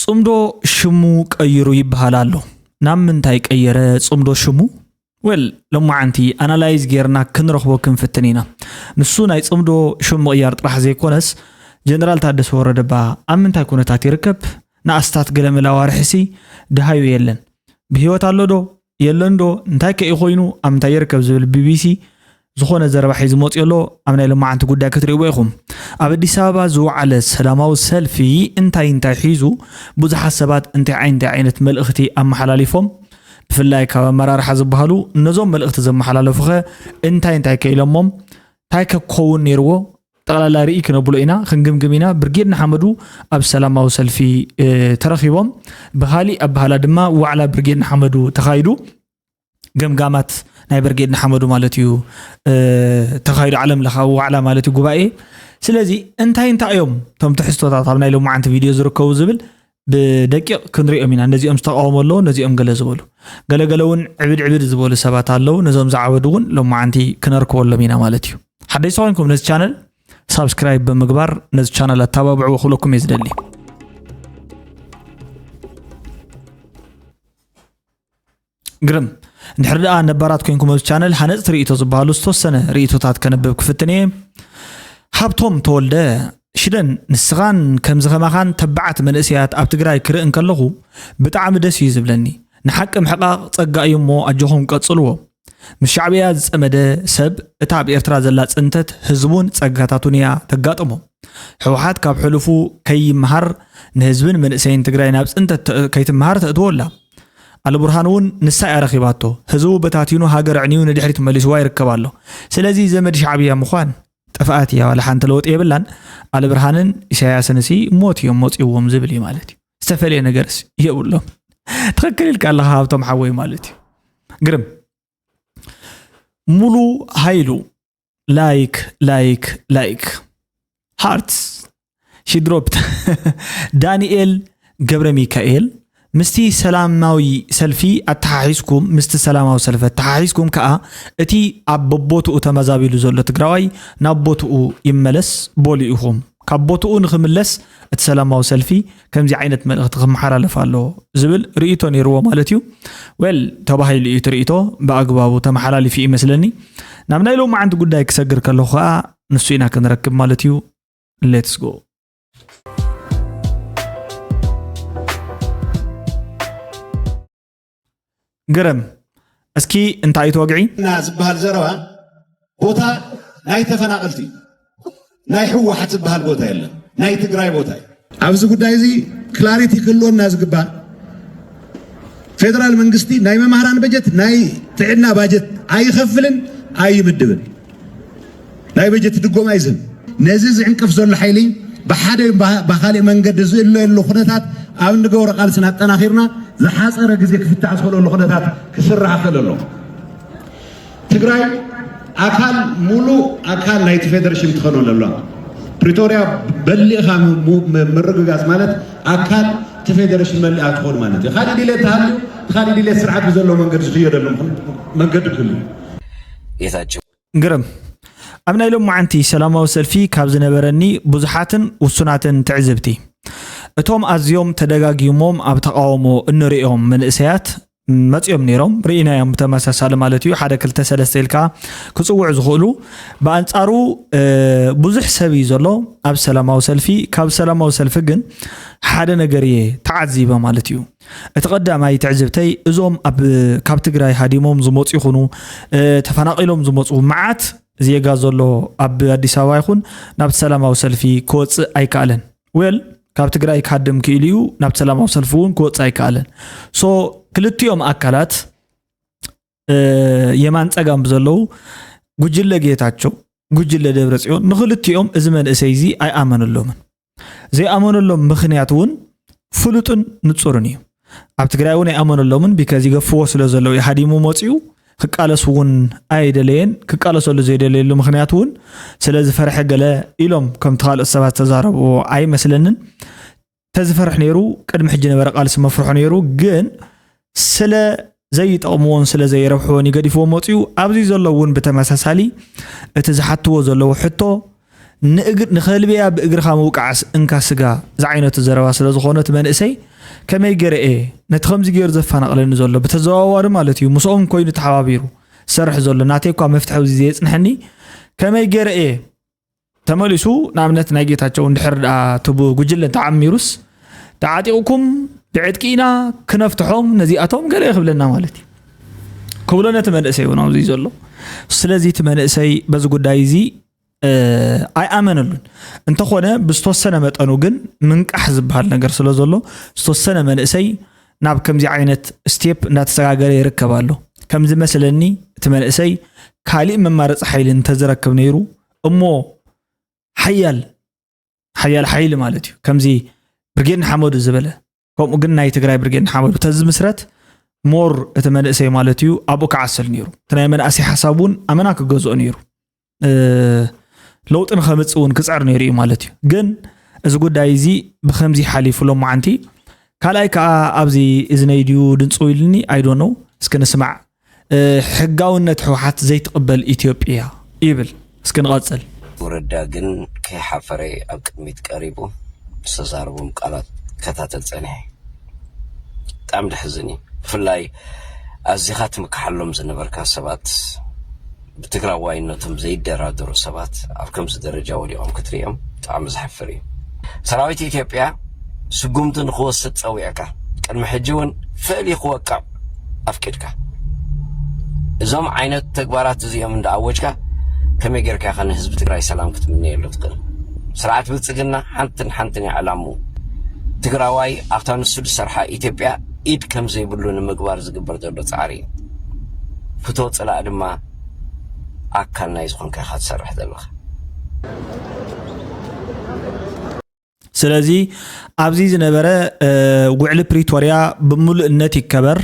ጽምዶ ሽሙ ቀይሩ ይበሃል ኣሎ። ናብ ምንታይ ቀየረ ጽምዶ ሽሙ? ወል፣ ሎማዓንቲ ኣናላይዝ ጌርና ክንረኽቦ ክንፍትን ኢና። ንሱ ናይ ጽምዶ ሽም ምቕያር ጥራሕ ዘይኮነስ፣ ጀነራል ታደሰ ወረደ እባ ኣብ ምንታይ ኩነታት ይርከብ? ንኣስታት ገለመለ ኣዋርሕሲ ደሃዩ የለን። ብህይወት ኣሎ ዶ? የለን ዶ? እንታይ ከ እዩ ኮይኑ? ኣብ ምንታይ ይርከብ? ዝብል ቢቢሲ ዝኾነ ዘረባ ሒዙ መፅዮ ኣሎ። ኣብ ናይ ሎማዓንቲ ጉዳይ ክትርእይዎ ኢኹም። ኣብ ኣዲስ ኣበባ ዝወዓለ ሰላማዊ ሰልፊ እንታይ እንታይ ሒዙ፣ ብዙሓት ሰባት እንታይ እንታይ ዓይነት መልእኽቲ ኣመሓላሊፎም፣ ብፍላይ ካብ ኣመራርሓ ዝበሃሉ ነዞም መልእኽቲ ዘመሓላለፉኸ እንታይ እንታይ ከ ኢሎሞም፣ እንታይ ከ ክኸውን ነይርዎ? ጠቕላላ ርኢ ክነብሎ ኢና፣ ክንግምግም ኢና። ብርጌድ ንሓመዱ ኣብ ሰላማዊ ሰልፊ፣ እ፣ ተረኺቦም። ብኻሊእ ኣበሃላ ድማ ዋዕላ ብርጌድ ንሓመዱ ተኻይዱ። ገምጋማት ናይ ብርጌድ ንሓመዱ ማለት እዩ፣ እ፣ ተኻይዱ፣ ዓለም ለኻዊ ዋዕላ ማለት እዩ፣ ጉባኤ። ስለዚ እንታይ እንታይ እዮም እቶም ትሕዝቶታት ኣብ ናይ ሎማዓንቲ ቪድዮ ዝርከቡ ዝብል ብደቂቕ ክንሪኦም ኢና። ነዚኦም ዝተቃወሙ ኣለዉ፣ ነዚኦም ገለ ዝበሉ። ገለገለ እውን ዕብድ ዕብድ ዝበሉ ሰባት ኣለዉ። ነዞም ዝዓበዱ እውን ሎማዓንቲ ክነርከበሎም ኢና ማለት እዩ። ሓደሽቲ ኮይንኩም ነዚ ቻነል ሳብስክራይብ ብምግባር ነዚ ቻነል ኣተባብዕዎ ክብለኩም እየ ዝደሊ። ግርም። እንድሕር ደኣ ነባራት ኮይንኩም ኣብዚ ቻነል ሃነጽቲ ርእይቶ ዝበሃሉ ዝተወሰነ ርእይቶታት ከነብብ ክፍትን እየ። ሃብቶም ተወልደ፣ ሽደን ንስኻን ከምዚ ከማኻን ተባዓት መንእሰያት ኣብ ትግራይ ክርኢ እንከለኹ ብጣዕሚ ደስ እዩ ዝብለኒ። ንሓቂ ምሕቓቕ ጸጋ እዩ እሞ ኣጆኹም ቀጽልዎ። ምስ ሻዕብያ ዝጸመደ ሰብ እታ ኣብ ኤርትራ ዘላ ጽንተት ህዝቡን ጸጋታቱን እያ ተጋጥሞ። ህወሓት ካብ ሕሉፉ ከይመሃር ንህዝብን መንእሰይን ትግራይ ናብ ጽንተት ተ-፣ ከይትመሃር ተእትዎ ኣላ። ኣልቡርሃን እውን ንሳ እያ ረኺባቶ። ህዝቡ በታቲኑ ሃገር ኣዕንዩ ንድሕሪት መሊስዋ ይርከብ ኣሎ። ስለዚ ዘመድ ሻዕብያ ምዃን ጥፍኣት እያ፣ ዋላ ሓንቲ ለውጢ የብላን። ኣልብርሃንን ኢሳያስን ሲ ሞት እዮም መፂዎም ዝብል እዩ ማለት እዩ። ዝተፈለየ ነገርስ የብሎም። ትኽክል ኢልካ ኣለኻ ሃብቶም ሓወይ ማለት እዩ። ግርም። ሙሉ ሃይሉ ላይክ ላይክ ላይክ ሃርትስ ሺ ድሮፕት። ዳንኤል ገብረ ሚካኤል፣ ምስቲ ሰላማዊ ሰልፊ ኣተሓሒዝኩም፣ ምስቲ ሰላማዊ ሰልፊ ኣተሓሒዝኩም ከኣ እቲ ኣብ በቦትኡ ተመዛቢሉ ዘሎ ትግራዋይ ናብ ቦትኡ ይመለስ በሉ ኢኹም። ካብ ቦትኡ ንኽምለስ እቲ ሰላማዊ ሰልፊ ከምዚ ዓይነት መልእኽቲ ክመሓላለፍ ኣለዎ ዝብል ርእይቶ ነይርዎ ማለት እዩ። ዌል፣ ተባሂሉ እዩ እቲ ርእይቶ፣ ብኣግባቡ ተመሓላሊፉ እዩ ይመስለኒ። ናብ ናይ ሎማዓንቲ ጉዳይ ክሰግር ከለኹ ከኣ ንሱ ኢና ክንረክብ ማለት እዩ። ሌትስ ጎ። ግርም፣ እስኪ እንታይ እዩ እቲ ወግዒ? እና ዝበሃል ዘረባ ቦታ ናይ ተፈናቐልቲ እዩ። ናይ ህወሓት ዝበሃል ቦታ የለን። ናይ ትግራይ ቦታ እዩ። ኣብዚ ጉዳይ እዚ ክላሪቲ ክህልወና ዝግባእ፣ ፌደራል መንግስቲ ናይ መማህራን በጀት፣ ናይ ጥዕና ባጀት ኣይኸፍልን ኣይምድብን። ናይ በጀት ድጎማ ኣይዝህብን። ነዚ ዝዕንቅፍ ዘሎ ሓይሊ ብሓደ ይኹን ብሃ-፣ ብኻሊእ መንገዲ ዝእለየሉ ኩነታት ኣብ እንገብሮ ቃልስና ኣጠናኺርና ዝሓፀረ ግዜ ክፍታሕ ዝኽእለሉ ኩነታት ክስራሕ ክኽእል ኣለዎ። ትግራይ ኣካል፣ ሙሉእ ኣካል ናይቲ ፌደሬሽን ትኾን ኣለዋ። ፕሪቶርያ በሊእኻ ም-፣ ም-፣ ም-፣ ምርግጋፅ ማለት ኣካል እቲ ፌደሬሽን መሊኣ ትኾን ማለት እዩ። ካሊእ ድሌት ተሃልዩ፣ እቲ ካሊእ ድሌት ስርዓት ብዘለዎ መንገዲ ዝኽየደሉ ምኽ-፣ መንገዲ ክህሉ እዩ። ጌታቸው። ግርም። ኣብ ናይ ሎማዓንቲ ሰላማዊ ሰልፊ ካብ ዝነበረኒ ብዙሓትን ውሱናትን ትዕዝብቲ፣ እቶም ኣዝዮም ተደጋጊሞም ኣብ ተቓውሞ እንሪኦም መንእሰያት መጺኦም ነይሮም፣ ርኢናዮም ብተመሳሳሊ ማለት እዩ፣ ሓደ ክልተ ሰለስተ ኢልካ ክጽውዑ ዝኽእሉ። ብኣንጻሩ፣ እ፣ ብዙሕ ሰብ እዩ ዘሎ ኣብ ሰላማዊ ሰልፊ። ካብ ሰላማዊ ሰልፊ ግን ሓደ ነገር እየ ተዓዚበ ማለት እዩ። እቲ ቀዳማይ ትዕዝብተይ፣ እዞም ኣብ፣ ካብ ትግራይ ሃዲሞም ዝመጹ ይኹኑ፣ እ፣ ተፈናቒሎም ዝመጹ መዓት ዜጋ ዘሎ ኣብ ኣዲስ ኣበባ ይኹን ናብቲ ሰላማዊ ሰልፊ ክወጽእ ኣይከኣለን። ዌል፣ ካብ ትግራይ ክሃድም ክኢሉ እዩ፣ ናብቲ ሰላማዊ ሰልፊ እውን ክወጽእ ኣይከኣለን። ሶ፣ ክልቲኦም ኣካላት፣ እ፣ የማን ጸጋም ብዘለዉ፣ ጉጅለ ጌታቸው፣ ጉጅለ ደብረጽዮን፣ ንኽልቲኦም እዚ መንእሰይ እዚ ኣይኣመነሎምን። ዘይኣመነሎም ምኽንያት እውን ፍሉጥን ንጹርን እዩ። ኣብ ትግራይ እውን ኣይኣመነሎምን፣ ቢካዝ ይገፍዎ ስለ ዘለዉ እዩ። ሃዲሙ መጺኡ ክቃለስ እውን ኣይደለየን። ክቃለሰሉ ዘይደለየሉ ምኽንያት እውን ስለ ዝፈርሐ ገለ ኢሎም ከምቲ ካልኦት ሰባት ዝተዛረብዎ ኣይመስለንን። ተዝፈርሕ ነይሩ፣ ቅድሚ ሕጂ ነበረ ቃልሲ መፍርሑ ነይሩ፣ ግን ስለ ዘይጠቕምዎን ስለ ዘይረብሕዎን እዩ ገዲፍዎ መፂኡ። ኣብዚ ዘሎ እውን ብተመሳሳሊ እቲ ዝሓትዎ ዘለዉ ሕቶ ንእግር-፣ ንኸልብያ ብእግርኻ ምውቃዕስ እንካ ስጋ ዝዓይነቱ ዘረባ ስለ ዝኾነ እቲ መንእሰይ ከመይ ገይረ እየ ነቲ ከምዚ ገይሩ ዘፈናቕለኒ ዘሎ ብተዘዋዋሪ ማለት እዩ ምስኦም ኮይኑ ተሓባቢሩ ዝሰርሕ ዘሎ ናተይ እኳ መፍትሒ ኣብዚ ዘየፅንሐኒ ከመይ ገይረ እየ ተመሊሱ ንኣብነት ናይ ጌታቸው እንድሕር ደኣ እቲ ጉጅለ ተዓሚሩስ ተዓጢቕኩም ብዕጥቂ ኢና ክነፍትሖም ነዚኣቶም ገለ ክብለና ማለት እዩ ክብሎ ነቲ መንእሰይ እውን ኣብዚ ዘሎ ስለዚ እቲ መንእሰይ በዚ ጉዳይ እዚ ኣይኣመነሉን እንተኾነ ብዝተወሰነ መጠኑ ግን ምንቃሕ ዝበሃል ነገር ስለ ዘሎ ዝተወሰነ መንእሰይ ናብ ከምዚ ዓይነት ስቴፕ እንዳተሰጋገረ ይርከብ ኣሎ ከምዚ መስለኒ እቲ መንእሰይ ካሊእ መማረፂ ሓይሊ እንተዝረክብ ነይሩ እሞ ሓያል ሓያል ሓይሊ ማለት እዩ ከምዚ ብርጌድ ንሓመዱ ዝበለ ከምኡ ግን ናይ ትግራይ ብርጌድ ንሓመዱ ተዝምስረት ሞር እቲ መንእሰይ ማለት እዩ ኣብኡ ክዓሰል ነይሩ እቲ ናይ መናእሰይ ሓሳብ እውን ኣመና ክገዝኦ ነይሩ ለውጢ ንኸምፅእ እውን ክፅዕር ነይሩ እዩ ማለት እዩ ግን እዚ ጉዳይ እዚ ብከምዚ ሓሊፉ ሎማዓንቲ ካልኣይ ከዓ ኣብዚ እዝነይ ድዩ ድንፅው ኢልኒ ኣይዶነው እስኪ ንስማዕ ሕጋውነት ህወሓት ዘይትቕበል ኢትዮጵያ ይብል እስኪ ንቐፅል ወረዳ ግን ከይሓፈረ ኣብ ቅድሚት ቀሪቡ ዝተዛረቦም ቃላት ከታተል ፀኒሐ ብጣዕሚ ደሕዝን እዩ ብፍላይ ኣዚኻ ትምክሓሎም ዝነበርካ ሰባት ብትግራዋይነቶም ዘይደራደሩ ሰባት ኣብ ከምዚ ደረጃ ወዲቖም ክትሪኦም ብጣዕሚ ዘሕፍር እዩ ሰራዊት ኢትዮጵያ ስጉምቲ ንክወስድ ፀዊዕካ ቅድሚ ሕጂ እውን ፍዕሊ ክወቅዕ ኣፍቂድካ እዞም ዓይነት ተግባራት እዚኦም እንዳኣወጅካ ከመይ ጌርካ ኢኻ ንህዝቢ ትግራይ ሰላም ክትምነየሉ ትኽእል ስርዓት ብልፅግና ሓንትን ሓንትን እያ ዕላምኡ ትግራዋይ ኣብታ ንሱ ዝሰርሓ ኢትዮጵያ ኢድ ከም ዘይብሉ ንምግባር ዝግበር ዘሎ ፃዕሪ እዩ ፍቶ ፅላእ ድማ ኣካል ናይ ዝኾንካ ኢኻ ትሰርሕ ዘለኻ ስለዚ ኣብዚ ዝነበረ ውዕሊ ፕሪቶርያ ብምሉእነት ይከበር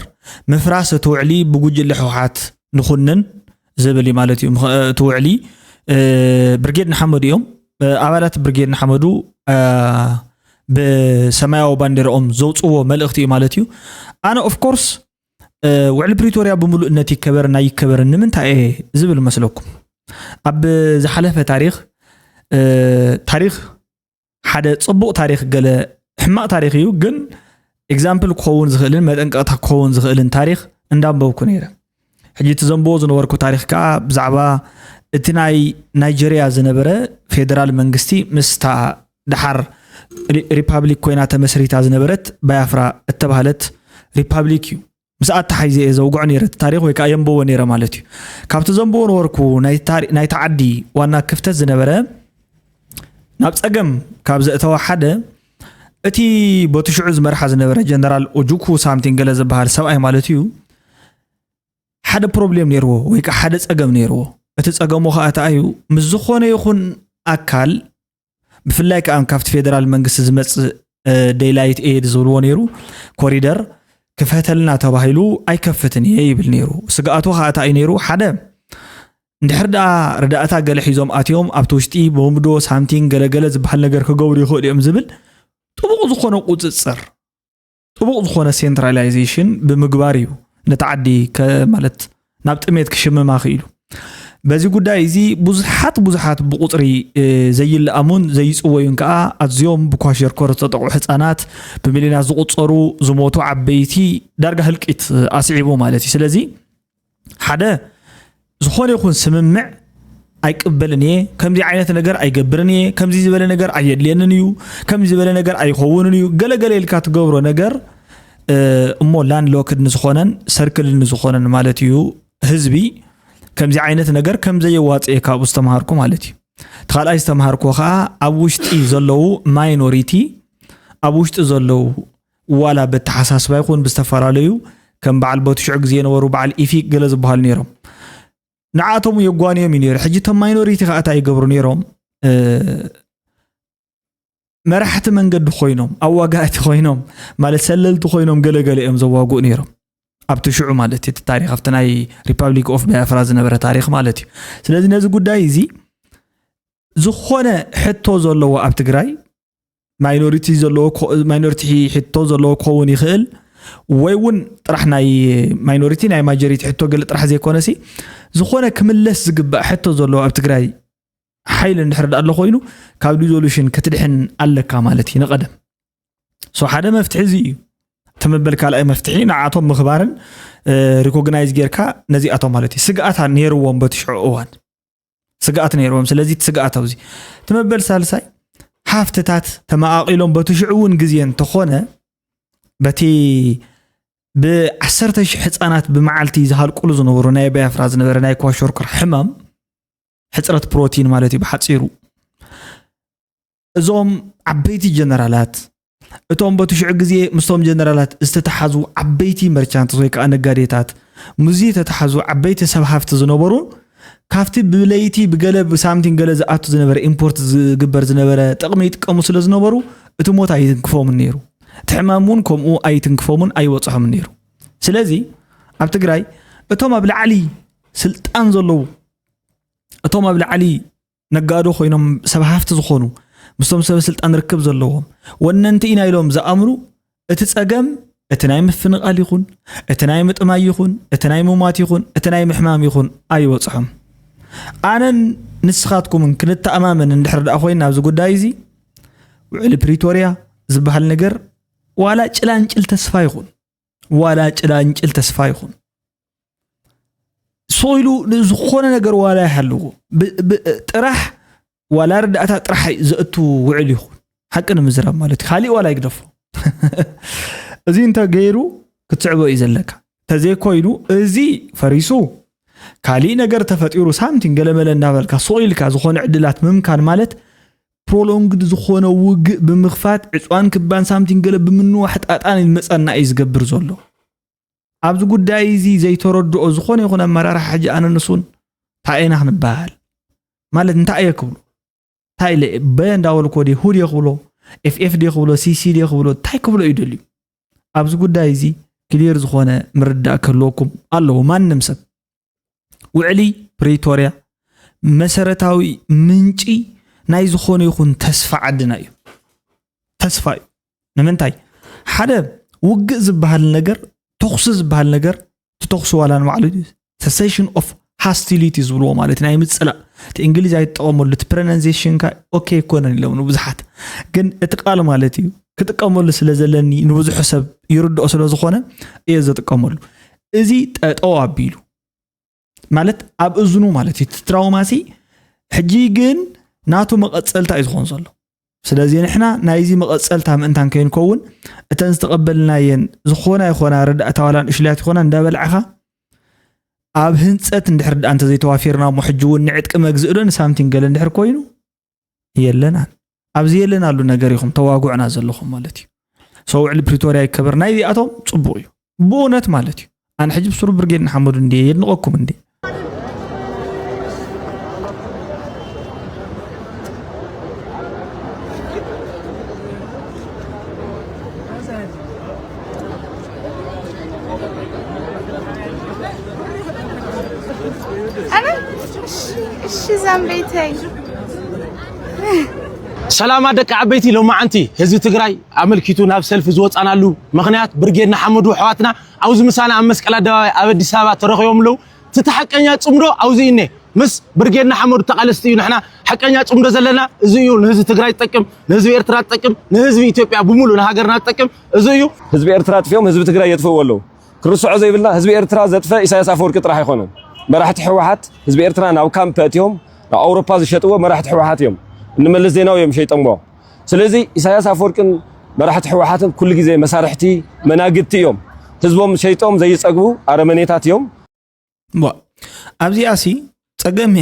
ምፍራስ እቲ ውዕሊ ብጉጅለ ህወሓት ንኹንን ዝብል እዩ ማለት እዩ እቲ ውዕሊ ብርጌድ ንሓመዱ እዮም ኣባላት ብርጌድ ንሓመዱ ብሰማያዊ ባንዴራኦም ዘውፅዎ መልእኽቲ እዩ ማለት እዩ ኣነ ኦፍኮርስ ውዕሊ ፕሪቶርያ ብምሉእነት ይከበር ናይ ይከበርን ንምንታይ እየ ዝብል መስለኩም ኣብ ዝሓለፈ ታሪክ ታሪክ ሓደ ፅቡቕ ታሪክ ገለ ሕማቕ ታሪክ እዩ ግን example ክኸውን ዝኽእልን መጠንቀቕታ ክኸውን ዝኽእልን ታሪክ እንዳንበብኩ ነይረ ሕጂ እቲ ዘንብቦ ዝነበርኩ ታሪክ ከዓ ብዛዕባ እቲ ናይ ናይጀርያ ዝነበረ ፌደራል መንግስቲ ምስታ ደሓር ሪፓብሊክ ኮይና ተመስሪታ ዝነበረት ባያፍራ እተባህለት ሪፓብሊክ እዩ ምስ ኣተሓይዘ እየ ዘውግዖ ነይረ እቲ ታሪክ ወይ ከዓ የንብቦ ነይረ ማለት እዩ ካብቲ ዘንብቦ ነበርኩ ናይቲ ዓዲ ዋና ክፍተት ዝነበረ ናብ ፀገም ካብ ዘእተወ ሓደ እቲ በቲ ሽዑ ዝመርሓ ዝነበረ ጀነራል ኦጁኩ ሳምቲን ገለ ዝበሃል ሰብኣይ ማለት እዩ ሓደ ፕሮብሌም ነይርዎ ወይ ከዓ ሓደ ፀገም ነይርዎ እቲ ፀገሙ ከዓ ተኣዩ ምስ ዝኾነ ይኹን ኣካል ብፍላይ ከዓ ካብቲ ፌደራል መንግስቲ ዝመፅእ daylight aid ዝብልዎ ነይሩ ኮሪደር ክፈተልና ተባሂሉ ኣይከፍትን እየ ይብል ነይሩ ስግኣቱ ከዓ እንታይ እዩ ነይሩ ሓደ እንድሕር ደኣ ረዳእታ ገለ ሒዞም ኣትዮም ኣብቲ ውሽጢ ቦምብ ዶ ሳምቲንግ ገለገለ ዝበሃል ነገር ክገብሩ ይኽእሉ እዮም ዝብል ጥቡቕ ዝኾነ ቁፅፅር ጥቡቕ ዝኾነ ሴንትራላይዜሽን ብምግባር እዩ ነቲ ዓዲ ማለት ናብ ጥሜት ክሽምማ ክኢሉ በዚ ጉዳይ እዚ ብዙሓት ብዙሓት ብቁፅሪ ዘይለኣሙን ዘይፅወዩን ከዓ ኣዝዮም ብኳሸርኮር ዝተጠቕዑ ህፃናት ብሚሊዮናት ዝቁፀሩ ዝሞቱ ዓበይቲ ዳርጋ ህልቂት ኣስዒቡ ማለት እዩ ስለዚ ሓደ ዝኾነ ይኹን ስምምዕ ኣይቅበልን እየ ከምዚ ዓይነት ነገር ኣይገብርን እየ ከምዚ ዝበለ ነገር ኣየድልየንን እዩ ከምዚ ዝበለ ነገር ኣይኸውንን እዩ ገለገለ ኢልካ ትገብሮ ነገር እሞ ላንድ ሎክድ ንዝኾነን ሰርክል ንዝኾነን ማለት እዩ ህዝቢ ከምዚ ዓይነት ነገር ከም ዘየዋፅእ እየ ካብኡ ዝተምሃርኩ ማለት እዩ እቲ ካልኣይ ዝተምሃርኩ ከዓ ኣብ ውሽጢ ዘለዉ ማይኖሪቲ ኣብ ውሽጢ ዘለዉ ዋላ በተሓሳስባ ይኹን ብዝተፈላለዩ ከም በዓል በቲ ሽዑ ግዜ የነበሩ በዓል ኢፊክ ገለ ዝበሃሉ ነይሮም ንዓቶም የጓንዮም እዩ ነይሩ ሕጂ እቶም ማይኖሪቲ ከዓ እንታይ ይገብሩ ነይሮም መራሕቲ መንገዲ ኮይኖም ኣዋጋእቲ ኮይኖም ማለት ሰለልቲ ኮይኖም ገለገለ እዮም ዘዋግኡ ነይሮም ኣብቲ ሽዑ ማለት እቲ ታሪክ ኣብቲ ናይ ሪፓብሊክ ኦፍ ባያፍራ ዝነበረ ታሪክ ማለት እዩ ስለዚ ነዚ ጉዳይ እዚ ዝኾነ ሕቶ ዘለዎ ኣብ ትግራይ ማይኖሪቲ ዘለዎ ማይኖሪቲ ሕቶ ዘለዎ ክኸውን ይኽእል ወይ እውን ጥራሕ ናይ ማይኖሪቲ ናይ ማጆሪቲ ሕቶ ገለ ጥራሕ ዘይኮነሲ ዝኾነ ክምለስ ዝግባእ ሕቶ ዘለዎ ኣብ ትግራይ ሓይሊ እንድሕር ኣሎ ኮይኑ ካብ ሪዞሉሽን ክትድሕን ኣለካ ማለት እዩ ንቐደም ሶ ሓደ መፍትሒ እዚ እዩ መበል ካልኣይ መፍትሒ ንዓቶም ምኽባርን ሪኮግናይዝ ጌርካ ነዚኣቶም ማለት እዩ። ስግኣት ነይርዎም በቲ ሽዑ እዋን ስግኣት ነይርዎም። ስለዚ እቲ ስግኣት ኣብዚ እቲ መበል ሳልሳይ ሃፍትታት ተመቓቒሎም በቲ ሽዑ እውን ግዜ እንተኾነ በቲ ብዓሰርተ ሽሕ ህፃናት ብመዓልቲ ዝሃልቁሉ ዝነበሩ ናይ ባያፍራ ዝነበረ ናይ ኳሾርኮር ሕማም ሕፅረት ፕሮቲን ማለት እዩ ብሓፂሩ እዞም ዓበይቲ ጀነራላት እቶም በቲ ሽዑ ግዜ ምስቶም ጀነራላት ዝተተሓዙ ዓበይቲ መርቻንትስ ወይ ከዓ ነጋዴታት ሙዚ ተተሓዙ ዓበይቲ ሰብ ሃፍቲ ዝነበሩ ካብቲ ብለይቲ ብገለ ብሳምቲን ገለ ዝኣቱ ዝነበረ ኢምፖርት ዝግበር ዝነበረ ጥቕሚ ይጥቀሙ ስለ ዝነበሩ እቲ ሞት ኣይትንክፎምን ነይሩ። እቲ ሕማም እውን ከምኡ ኣይትንክፎምን ኣይወፅሖምን ነይሩ። ስለዚ ኣብ ትግራይ እቶም ኣብ ላዕሊ ስልጣን ዘለዉ እቶም ኣብ ላዕሊ ነጋዶ ኮይኖም ሰብ ሃፍቲ ዝኾኑ ምስቶም ሰብ ስልጣን ርክብ ዘለዎም ወነንቲ ኢና ኢሎም ዝኣምኑ እቲ ጸገም እቲ ናይ ምፍንቓል ይኹን እቲ ናይ ምጥማይ ይኹን እቲ ናይ ሙማት ይኹን እቲ ናይ ምሕማም ይኹን ኣይወጽሖም። ኣነን ንስኻትኩምን ክንተኣማመን እንድሕር ደኣ ኮይና ኣብዚ ጉዳይ እዚ ውዕሊ ፕሪቶርያ ዝበሃል ነገር ዋላ ጭላንጭል ተስፋ ይኹን ዋላ ጭላንጭል ተስፋ ይኹን ስቕ ኢሉ ዝኾነ ነገር ዋላ ይሃልዎ ጥራሕ ዋላ ርዳእታ ጥራሕ ዘእቱ ውዕል ይኹን ሓቂ ንምዝራብ ማለት እዩ። ካሊእ ዋላ ይግደፎ እዚ እንተ ገይሩ ክትስዕቦ እዩ ዘለካ። ተዘይኮይኑ እዚ ፈሪሱ ካሊእ ነገር ተፈጢሩ ሳምቲን ገለመለ እንዳበልካ ስቕ ኢልካ ዝኾነ ዕድላት ምምካን ማለት ፕሮሎንግድ ዝኾነ ውግእ ብምኽፋት ዕፅዋን ክባን ሳምቲን ገለ ብምንዋሕ ጣጣን ዝመፀና እዩ ዝገብር ዘሎ። ኣብዚ ጉዳይ እዚ ዘይተረድኦ ዝኾነ ይኹን ኣመራርሓ ሕጂ ኣነ ንሱን እንታይ ኢና ክንበሃል ማለት እንታይ እየ ክብሎ እንታይ ኢለ በ እንዳበልኮ ዲ ሁድ ክብሎ ኤፍኤፍ ዲ ክብሎ ሲሲ ዲ ክብሎ እንታይ ክብሎ እዩ ደልዩ ኣብዚ ጉዳይ እዚ ክሊር ዝኾነ ምርዳእ ክህልወኩም ኣለዎ ማንም ሰብ ውዕሊ ፕሪቶርያ መሰረታዊ ምንጪ ናይ ዝኾነ ይኹን ተስፋ ዓድና እዩ። ተስፋ እዩ። ንምንታይ ሓደ ውግእ ዝበሃል ነገር ተኹሲ ዝበሃል ነገር እቲ ተኹሲ ዋላ ንባዕሉ cessation of hostility ዝብልዎ ማለት ናይ ምፅላእ እቲ እንግሊዝ ኣይትጠቐመሉ እቲ ፕሮናንሴሽንካ ኦኬ ኣይኮነን ኢሎም ንብዙሓት ግን እቲ ቃል ማለት እዩ ክጥቀመሉ ስለ ዘለኒ ንብዙሑ ሰብ ይርድኦ ስለ ዝኾነ እየ ዘጥቀመሉ እዚ ጠጠው ኣቢሉ ማለት ኣብ እዝኑ ማለት እዩ እቲ ትራውማ ሲ ሕጂ ግን ናቱ መቐፀልታ እዩ ዝኾን ዘሎ ስለዚ ንሕና ናይዚ መቐፀልታ ምእንታን ከይንከውን እተን ዝተቐበልናየን ዝኾና ይኾና ረዳእታ ዋላ ንእሽልያት ይኾና እንዳበላዕኻ ኣብ ህንፀት እንድሕር ደኣ እንተዘይተዋፊርና እሞ ሕጂ እውን ንዕጥቂ መግዝእ ዶ ንሳምቲን ገለ እንድሕር ኮይኑ የለናን ኣብዚ የለናሉ ነገር ኢኹም ተዋጉዕና ዘለኹም ማለት እዩ ሰው ውዕሊ ፕሪቶርያ ይከበር ናይዚኣቶም ፅቡቕ እዩ ብእውነት ማለት እዩ ኣነ ሕጂ ብስሩ ብርጌድ ንሓመዱ እንዲ የድንቐኩም እንዲ እሺ ዛምበይተይ ሰላማ ደቂ ዓበይቲ ሎማዓንቲ ህዝቢ ትግራይ ኣመልኪቱ ናብ ሰልፊ ዝወፃናሉ ምክንያት ብርጌድ ንሓመዱ ኣሕዋትና ኣብዚ ምሳና ኣብ መስቀል ኣደባባይ ኣብ ኣዲስ ኣበባ ተረኺቦም ኣለዉ እቲ ሓቀኛ ፅምዶ ኣብዚ እነ ምስ ብርጌድ ንሓመዱ ተቓለስቲ እዩ ንሕና ሓቀኛ ፅምዶ ዘለና እዚ እዩ ንህዝቢ ትግራይ ዝጠቅም ንህዝቢ ኤርትራ ዝጠቅም ንህዝቢ ኢትዮጵያ ብሙሉእ ንሃገርና ዝጠቅም እዚ እዩ ህዝቢ ኤርትራ ኣጥፊኦም ህዝቢ ትግራይ የጥፍእዎ ኣለዉ ክርስዖ ዘይብልና ህዝቢ ኤርትራ ዘጥፈ ኢሳያስ ኣፈወርቂ ጥራሕ ኣይኮነን መራሕቲ ህወሓት ህዝቢ ኤርትራ ናብ ካምፕ ኣእትዮም ናብ ኣውሮፓ ዝሸጥዎ መራሕቲ ህወሓት እዮም እንመለስ ዜናዊ እዮም ሸይጠምዎ ስለዚ ኢሳያስ ኣፈወርቅን መራሕቲ ህወሓትን ኩሉ ግዜ መሳርሕቲ መናግድቲ እዮም ህዝቦም ሸይጦም ዘይፀግቡ ኣረመኔታት እዮም ኣብዚኣ ሲ ፀገም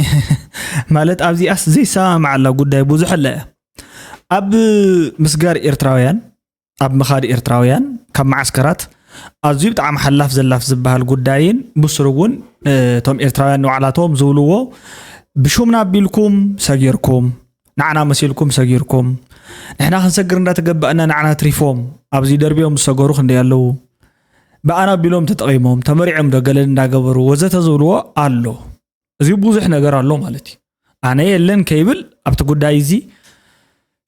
ማለት ኣብዚኣስ ዘይሰማማዓላ ጉዳይ ብዙሕ ኣለ ኣብ ምስጋር ኤርትራውያን ኣብ ምኻድ ኤርትራውያን ካብ መዓስከራት ኣዝዩ ብጣዕሚ ሓላፍ ዘላፍ ዝበሃል ጉዳይን ብስሩ እውን እቶም ኤርትራውያን ንባዕላቶም ዝብልዎ ብሹምና ኣቢልኩም ሰጊርኩም ንዓና መሲልኩም ሰጊርኩም ንሕና ክንሰግር እንዳተገባእና ንዓና ትሪፎም ኣብዚ ደርቢዮም ዝሰገሩ ክንደይ ኣለዉ ብኣና ኣቢሎም ተጠቒሞም ተመሪዖም ዶ ገለ እንዳገበሩ ወዘተ ዝብልዎ ኣሎ እዚ ብዙሕ ነገር ኣሎ ማለት እዩ ኣነ የለን ከይብል ኣብቲ ጉዳይ እዚ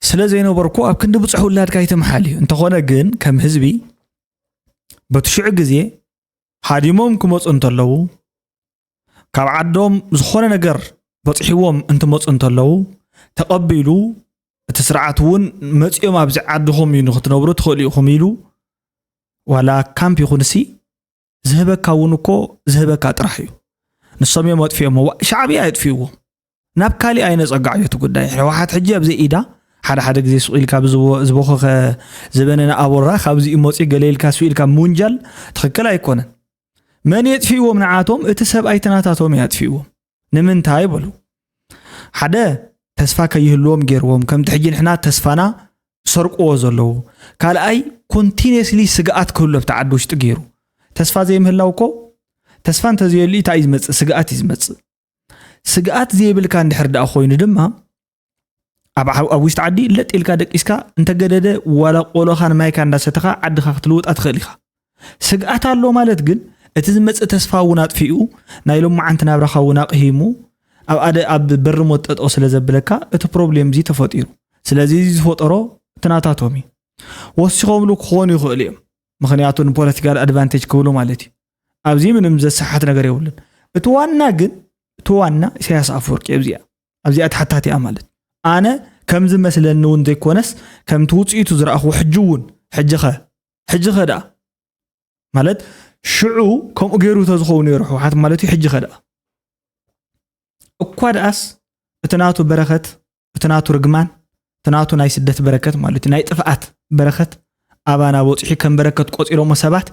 ስለ ዘይነበርኩ ኣብ ክንዲ ብፅሑ ውላድካ ኣይትምሓል እዩ እንተኾነ ግን ከም ህዝቢ በቲ ሽዑ ግዜ ሃዲሞም ክመፁ እንተለዉ ካብ ዓዶም ዝኾነ ነገር በፅሒዎም እንትመፁ እንተለዉ ተቐቢሉ እቲ ስርዓት እውን መፂኦም ኣብዚ ዓድኹም እዩ ንክትነብሩ ትኽእሉ ኢኹም ኢሉ ዋላ ካምፕ ይኹንሲ ዝህበካ እውን እኮ ዝህበካ ጥራሕ እዩ። ንሶም እዮም ኣጥፊኦሞ። ዋ- ሻዕብያ የጥፊእዎ። ናብ ካሊእ ኣይነጸጋዕዮ እቲ ጉዳይ። ህወሓት ሕጂ ኣብዚ ኢዳ ሓደ ሓደ ግዜ ስቕ ኢልካ ብዝቦ- ዝበኾኸ ዝበነነ ኣቦራ ካብዚኡ መፂኡ ገለ ኢልካ ስቕ ኢልካ ምውንጃል ትኽክል ኣይኮነን። መን የጥፊእዎም ንዓቶም? እቲ ሰብኣይ ትናታቶም እዩ ኣጥፊእዎም። ንምንታይ በሉ? ሓደ ተስፋ ከይህልዎም ገይርዎም፣ ከምቲ ሕጂ ንሕና ተስፋና ሰርቅዎ ዘለዉ። ካልኣይ ኮንቲኒየስሊ ስግኣት ክህሉ ኣብቲ ዓዲ ውሽጢ ገይሩ። ተስፋ ዘይምህላው እኮ፣ ተስፋ እንተዘየሉ እንታይ እዩ ዝመጽእ? ስግኣት እዩ ዝመጽእ። ስግኣት ዘይብልካ እንድሕር ደኣ ኮይኑ ድማ ኣብ ዓው- ኣብ ውሽጢ ዓዲ ለጥ ኢልካ ደቂስካ እንተገደደ ዋላ ቆሎኻ ንማይካ እንዳሰተኻ ዓድኻ ክትልውጣ ትኽእል ኢኻ። ስግኣት ኣሎ ማለት ግን እቲ ዝመጽእ ተስፋ እውን ኣጥፊኡ ናይ ሎማዓንቲ ናብራኻ እውን ኣቕሂሙ ኣብ ኣደ ኣብ በሪ ሞት ጠጠው ስለ ዘብለካ እቲ ፕሮብሌም እዚ ተፈጢሩ። ስለዚ እዚ ዝፈጠሮ እቲ ናታቶም እዩ። ወሲኾምሉ ክኾኑ ይኽእሉ እዮም። ምኽንያቱ ንፖለቲካል ኣድቫንቴጅ ክብሉ ማለት እዩ። ኣብዚ ምንም ዘሰሓት ነገር የብሉን። እቲ ዋና ግን እቲ ዋና ኢሳያስ ኣፈወርቂ ኣብዚኣ ኣብዚኣ ተሓታቲኣ ማለት ኣነ ከምዚ መስለኒ እውን ዘይኮነስ ከምቲ ውፅኢቱ ዝረኣኹ ሕጂ እውን ሕጂ ኸ ሕጂ ኸ ደኣ ማለት ሽዑ ከምኡ ገይሩ ተዝኸውን ነይሩ ህወሓት ማለት እዩ። ሕጂ ኸ ደኣ እኳ ደኣስ እቲ ናቱ በረኸት እቲ ናቱ ርግማን እቲ ናቱ ናይ ስደት በረከት ማለት እዩ ናይ ጥፍኣት በረከት ኣባና በፂሑ ከም በረከት ቆፂሮሞ ሰባት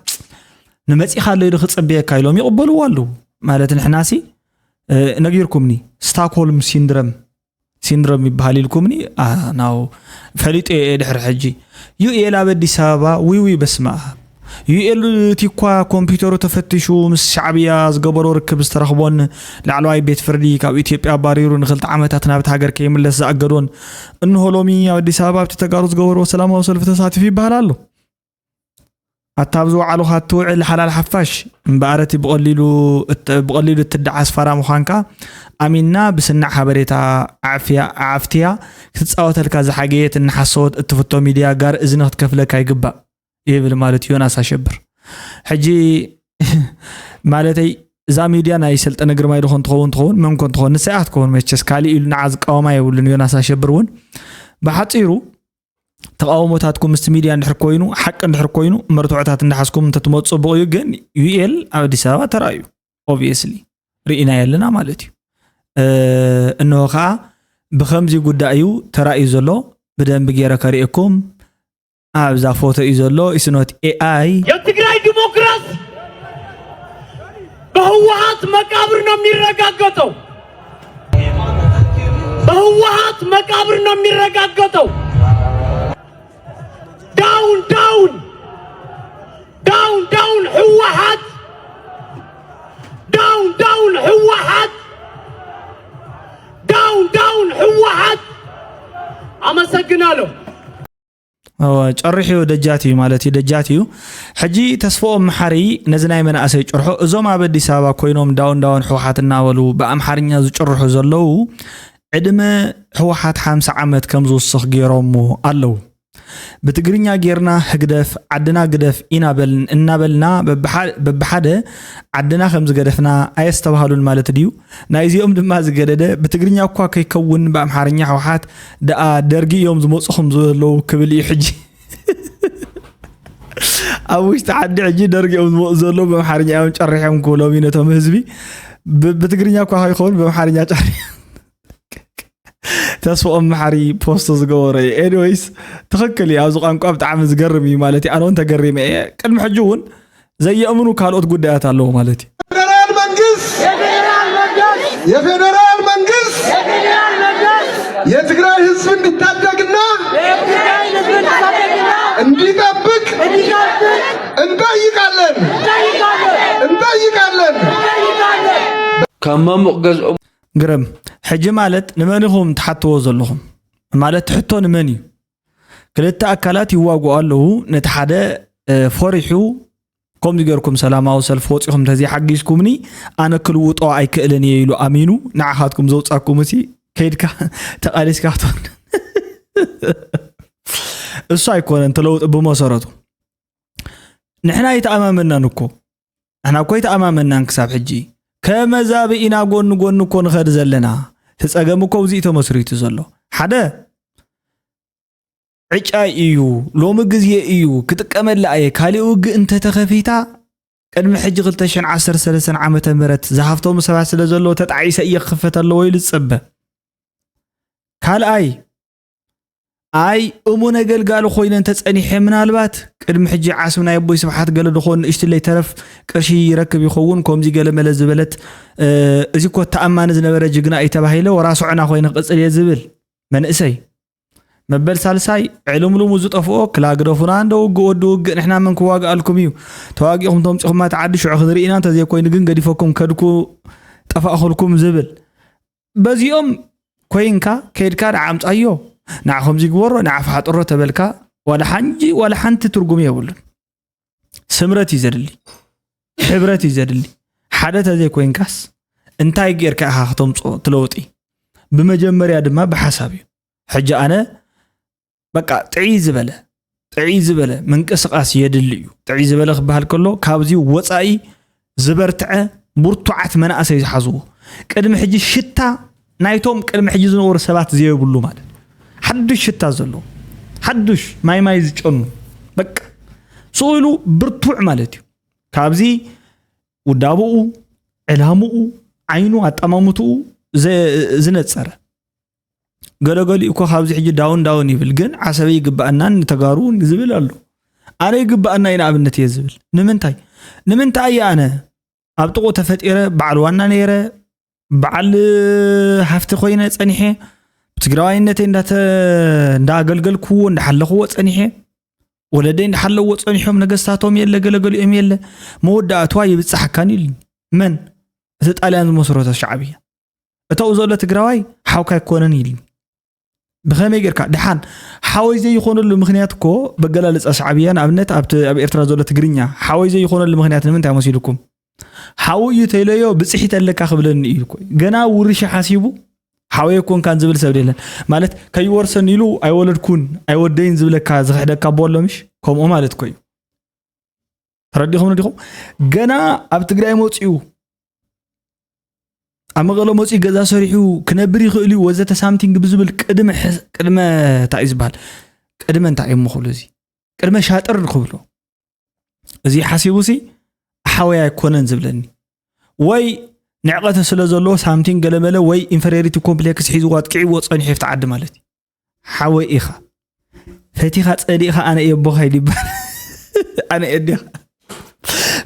ንመፂኻ ኣሎ ኢሉ ክፅበየካ ኢሎም ይቕበልዎ ኣለዉ። ማለት ንሕናሲ እ፣ ነጊርኩምኒ ስታክሆልም ሲንድረም ሲንድሮም ይበሃል ኢልኩምኒ ናው ፈሊጠ እየ ድሕሪ ሕጂ። ዩኤል ኣብ ኣዲስ ኣበባ ዊዊ በስመ ኣብ ዩኤል እቲ እኳ ኮምፒውተሩ ተፈቲሹ ምስ ሻዕብያ ዝገበሮ ርክብ ዝተረኽቦን ላዕለዋይ ቤት ፍርዲ ካብ ኢትዮጵያ ኣባሪሩ ንክልተ ዓመታት ናብቲ ሃገር ከይምለስ ዝኣገዶን እንሆ ሎሚ ኣብ ኣዲስ ኣበባ ኣብቲ ተጋሩ ዝገበርዎ ሰላማዊ ሰልፊ ተሳቲፉ ይበሃል ኣሎ። ኣታ ኣብ ዝወዓሉኻ እትውዕል ሓላል ሓፋሽ እምበኣር እቲ ብቐሊሉ እት- ብቐሊሉ እትደዓስ ፋራ ምዃንካ ኣሚንና ብስናዕ ሓበሬታ ዓፍያ ዓፍትያ ክትፃወተልካ ዝሓገየት እናሓሰወት እትፍቶ ሚድያ ጋር እዝኒ ክትከፍለካ ይግባእ ይብል ማለት እዩ ዮናስ ኣሸብር። ሕጂ ማለተይ እዛ ሚድያ ናይ ሰልጠነ ግርማይ ዶ ኮን ትኸውን ትኸውን መን ኮን ትኸውን ንሳ እያ ክትከውን መቸስ ካሊእ ኢሉ ንዓ ዝቃወማ የብሉን ዮናስ ኣሸብር እውን ብሓፂሩ ተቓውሞታትኩም ምስቲ ሚድያ እንድሕር ኮይኑ ሓቂ እንድሕር ኮይኑ መርትዖታት እንዳሓዝኩም እንተትመፁ ፅቡቕ እዩ ግን ዩኤል ኣብ ኣዲስ ኣበባ ተራእዩ obviously ርኢናዮ ኣለና ማለት እዩ። እንሆ ከዓ ብከምዚ ጉዳይ እዩ ተራእዩ ዘሎ። ብደንቢ ገይረ ከርእየኩም ኣብዛ ፎቶ እዩ ዘሎ። It's not AI. የትግራይ ዲሞክራሲ በህወሓት መቃብር ነው የሚረጋገጠው። በህወሓት መቃብር ነው የሚረጋገጠው። Down down down down ህወሓት down down ህወሓት down down ህወሓት። አመሰግናለሁ። ጨሪሑ ደጃት እዩ ማለት እዩ ደጃት እዩ። ሕጂ ተስፍኦም መሓሪ ነዚ ናይ መናእሰይ ጭርሖ እዞም ኣብ ኣዲስ ኣበባ ኮይኖም ዳውን ዳውን ህወሓት እናበሉ ብኣምሓርኛ ዝጭርሑ ዘለዉ ዕድመ ህወሓት ሓምሳ ዓመት ከም ዝውስኽ ገይሮሞ ኣለዉ። ብትግርኛ ጌርና ህግደፍ ዓድና ግደፍ ኢና በል እናበልና በብሓደ ዓድና ከም ዝገደፍና ኣየስተብሃሉን ማለት ድዩ? ናይዚኦም ድማ ዝገደደ ብትግርኛ እኳ ከይከውን ብኣምሓርኛ ህወሓት ደኣ ደርጊ እዮም ዝመፁኹም ዘለዉ ክብል እዩ ሕጂ ኣብ ውሽጢ ዓዲ ሕጂ ደርጊ እዮም ዝመፁ ዘለዉ ብኣምሓርኛ እዮም ጨሪሖም ክብሎም እዩ ነቶም ህዝቢ ብትግርኛ እኳ ከይኸውን ብኣምሓርኛ ጨሪሖም ተስፍኦም መሓሪ ፖስት ዝገበሮ እዩ። ኤኒወይስ ትኽክል እዩ። ኣብዚ ቋንቋ ብጣዕሚ ዝገርም እዩ ማለት እዩ። ኣነ እውን ተገሪመ እየ። ቅድሚ ሕጂ እውን ዘየእምኑ ካልኦት ጉዳያት ኣለዉ ማለት እዩ። ፌዴራል መንግስት የፌዴራል መንግስት የትግራይ ህዝብ እንዲታደግና እንዲጠብቅ እንጠይቃለን እንጠይቃለን። ካብ ማሙቕ ገዝኦም ግርም ሕጂ ማለት ንመን ኢኹም ትሓትዎ ዘለኹም? ማለት ሕቶ ንመን እዩ? ክልተ ኣካላት ይዋግኡ ኣለዉ። ነቲ ሓደ ፈሪሑ ከምዚ ገርኩም ሰላማዊ ሰልፊ ወፂኹም እንተዘይሓጊዝኩምኒ ኣነ ክልውጦ ኣይክእልን እየ ኢሉ ኣሚኑ ንዓኻትኩም ዘውፃኩም እሲ ከይድካ ተቓሊስካ ክትወርድ እሱ ኣይኮነን ተለውጢ ብመሰረቱ ንሕና ኣይተኣማመናን እኮ ንሕና እኮ ኣይተኣማመናን ክሳብ ሕጂ ከመዛቢ ኢና ጎኒ ጎኒ እኮ ንኸድ ዘለና እቲ ፀገም እኮ ብዚኡ ተመስሪቱ ዘሎ ሓደ ዕጫይ እዩ፣ ሎሚ ግዜ እዩ፣ ክጥቀመላ እየ። ካሊእ ውግእ እንተተኸፊታ ቅድሚ ሕጂ ክልተ ሽሕን ዓሰርተ ሰለስተን ዓመተ ምህረት ዝሃፍተሙ ሰባት ስለ ዘለዉ ተጣዒሰ እየ ክኽፈት ኣለዎ ኢሉ ዝጸበ። ካልኣይ ኣይ እሙን ኣገልጋሊ ኮይነ እንተጸኒሐ ምናልባት ቅድሚ ሕጂ ዓስቢ ናይ ኣቦይ ስብሓት ገለ ድኾን ንእሽትለይ ተረፍ ቅርሺ ይረክብ ይኸውን ከምዚ ገለ መለ ዝበለት እዚ እኮ ተኣማኒ ዝነበረ ጅግና እዩ ተባሂለ ወራስዖና ኮይነ ክቕጽል እየ ዝብል መንእሰይ መበል ሳልሳይ ዕልምልሙ ዝጠፍኦ ክላ ግደፉና እንደ ውግእ ወዲ ውግእ ንሕና መን ክዋግኣልኩም እዩ ተዋጊእኹም ተምፂኹማ እቲ ዓዲ ሽዑ ክንርኢ ኢና እንተዘይኮይኑ ግን ገዲፈኩም ከድኩ ጠፋእኹልኩም ዝብል በዚኦም ኮይንካ ከይድካ ንዓ ኣምፃዮ ንዓ ከምዚ ግበሮ ንዓ ፈሓጥሮ ተበልካ ዋላ ሓንጂ ዋላ ሓንቲ ትርጉም የብሉን ስምረት እዩ ዘድሊ ሕብረት እዩ ዘድሊ ሓደ ተዘይኮይንካስ እንታይ ጌርካ ኢኻ ክተምፅኦ ትለውጢ ብመጀመርያ ድማ ብሓሳብ እዩ ሕጂ ኣነ በቃ ጥዕይ ዝበለ ጥዕይ ዝበለ ምንቅስቃስ የድሊ እዩ። ጥዕይ ዝበለ ክበሃል ከሎ ካብዚ ወፃኢ ዝበርትዐ ብርቱዓት መናእሰይ ዝሓዝዎ ቅድሚ ሕጂ ሽታ ናይቶም ቅድሚ ሕጂ ዝነበሩ ሰባት ዘየብሉ ማለት ሓዱሽ ሽታ ዘለዎ ሓዱሽ ማይ ማይ ዝጨኑ በቃ ስቕ ኢሉ ብርቱዕ ማለት እዩ። ካብዚ ውዳብኡ፣ ዕላምኡ፣ ዓይኑ፣ ኣጠማምትኡ ዝነፀረ ገለገሊኡ እኮ ካብዚ ሕጂ ዳውን ዳውን ይብል ግን ዓሰበ ይግበኣናን ንተጋሩ እውን ዝብል ኣሎ ኣነ ይግበኣና እዩ ንኣብነት እየ ዝብል ንምንታይ ንምንታይ እየ ኣነ ኣብ ጥቑ ተፈጢረ በዓል ዋና ነይረ በዓል ሃፍቲ ኮይነ ፀኒሐ ብትግራዋይነተይ እንዳተ እንዳኣገልገልክዎ እንዳሓለኽዎ ፀኒሐ ወለደይ እንዳሓለዎ ፀኒሖም ነገስታቶም የለ ገለገሊኦም የለ መወዳእትዋ ይብፃሓካን ኢሉኒ መን እቲ ጣልያን ዝመስረቶ ሻዕብያ እተው ዘሎ ትግራዋይ ሓውካ ኣይኮነን ኢልኒ ብኸመይ ጌርካ ድሓን ሓወይ ዘይኾነሉ ምኽንያት እኮ በገላልፃ ሻዕብያ ንኣብነት ኣብቲ ኣብ ኤርትራ ዘሎ ትግርኛ ሓወይ ዘይኾነሉ ምኽንያት ንምንታይ መሲልኩም ሓው እዩ ተይለዮ ብፅሒት ኣለካ ክብለኒ እዩ እኮ ገና ውርሻ ሓሲቡ ሓወይ ኣይኮንካን ዝብል ሰብ የለን ማለት ከይወርሰን ኢሉ ኣይወለድኩን ኣይወደይን ዝብለካ ዝኽሕደካ ኣቦ ኣሎ ምሽ ከምኡ ማለት እኮ እዩ ተረዲኹም ዲኹም ገና ኣብ ትግራይ መፂኡ ኣብ መቐለ መፂኡ ገዛ ሰሪሑ ክነብር ይኽእል እዩ ወዘተ ሳምቲንግ ብዝብል ቅድመ ቅድመ እንታይ እዩ ዝበሃል ቅድመ እንታይ እዮም ምኽሉ እዚ ቅድመ ሻጥር ንክብሎ እዚ ሓሲቡ ሲ ሓወይ ኣይኮነን ዝብለኒ ወይ ንዕቐተ ስለ ዘለዎ ሳምቲንግ ገለመለ ወይ ኢንፌሪዮሪቲ ኮምፕሌክስ ሒዝዎ ኣጥቂዕዎ ፀኒሑ የፍቲ ዓዲ ማለት እዩ ሓወይ ኢኻ ፈቲኻ ጸሊእኻ ኣነ እየ ኣቦኻ ኢሉ ይበሃል ኣነ እየ ኣዴኻ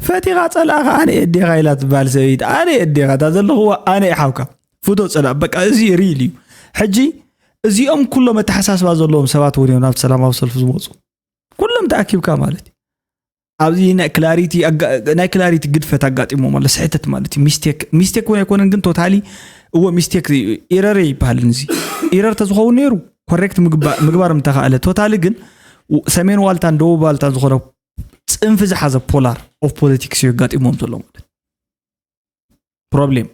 ፈቲኻ ጸላእኻ ኣነ እየ ኣዴኻ ኢላ ትበሃል ሰበይቲ ኣነ እየ ኣዴኻ እታ ዘለኽዎ ኣነ እየ ሓውካ ፍቶ ጸላእ በቃ እዚ ሪል እዩ ሕጂ እዚኦም ኩሎም ኣተሓሳስባ ዘለዎም ሰባት እውን እዮም ናብቲ ሰላማዊ ሰልፊ ዝመፁ ኩሎም ተኣኪብካ ማለት እዩ ኣብዚ ናይ ክላሪቲ ናይ ክላሪቲ ግድፈት ኣጋጢሞም ኣሎ ስሕተት ማለት እዩ ሚስቴክ ሚስቴክ እውን ኣይኮነን ግን ቶታሊ እዎ ሚስቴክ ኢረር ይበሃል እዚ ኢረር ተዝኸውን ነይሩ ኮሬክት ምግባር ምተኻእለ ቶታሊ ግን ሰሜን ዋልታን ደቡብ ዋልታን ዝኾነ ፅንፊ ዝሓዘ ፖላር ኦፍ ፖለቲክስ እዩ ኣጋጢሞም ዘሎ ማለት ፕሮብሌም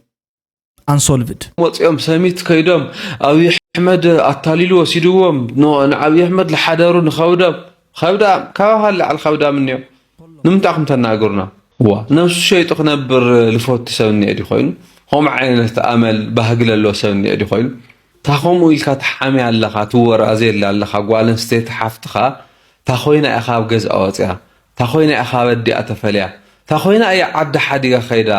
ኣንሶልቭድ። ወፂኦም ሰሚት ከይዶም ኣብይ ኣሕመድ ኣታሊሉ ወሲድዎም ንኣብይ ኣሕመድ ዝሓደሩ ንኸብዶም ከብዳም ካባኻ ላዕሊ ከብዳም እኒኦ ንምንታይ ኹም ተናግሩና እዋ ነብሱ ሸይጡ ክነብር ልፈቱ ሰብ እኒኦ ዲ ኮይኑ ከምኡ ዓይነት ኣመል ባህጊ ለለዎ ሰብ እኒኦ ዲ ኮይኑ እታ ከምኡ ኢልካ ትሓምያ ኣለኻ ትወራዘየላ ኣለኻ ጓል ኣንስተይቲ ሓፍትኻ እታ ኮይና ኢኻ ኣብ ገዝኣ ወፅያ እታ ኮይና ኢኻ ኣብ ኣዲኣ ተፈልያ እታ ኮይና እያ ዓዲ ሓዲጋ ከይዳ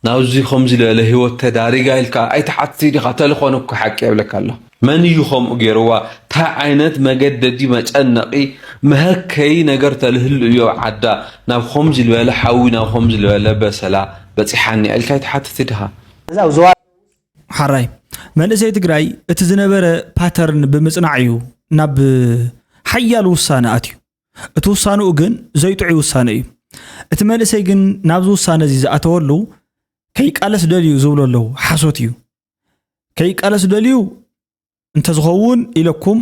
ናብዚ ከምዚ ዝበለ ህይወት ተዳሪጋ ኢልካ ኣይትሓትት ዲኻ ተልኾነ እኮ ሓቂ የብለካ ኣሎ መን እዩ ከምኡ ገይርዋ እንታይ ዓይነት መገደዲ መጨነቒ መሀከይ ነገር ተልህሉ እዩ ኣብ ዓዳ ናብ ከምዚ ዝበለ ሓዊ ናብ ከምዚ ዝበለ በሰላ በፂሓኒ ኢልካ ኣይትሓትት ዲኻ ሓራይ መንእሰይ ትግራይ እቲ ዝነበረ ፓተርን ብምፅናዕ እዩ ናብ ሓያል ውሳነ ኣትዩ እቲ ውሳንኡ ግን ዘይጥዑይ ውሳነ እዩ። እቲ መንእሰይ ግን ናብዚ ውሳነ እዚ ዝኣተወሉ ከይቃለስ ደልዩ ዝብሉ ኣለዉ። ሓሶት እዩ። ከይቃለስ ደልዩ እንተዝኸውን ኢለኩም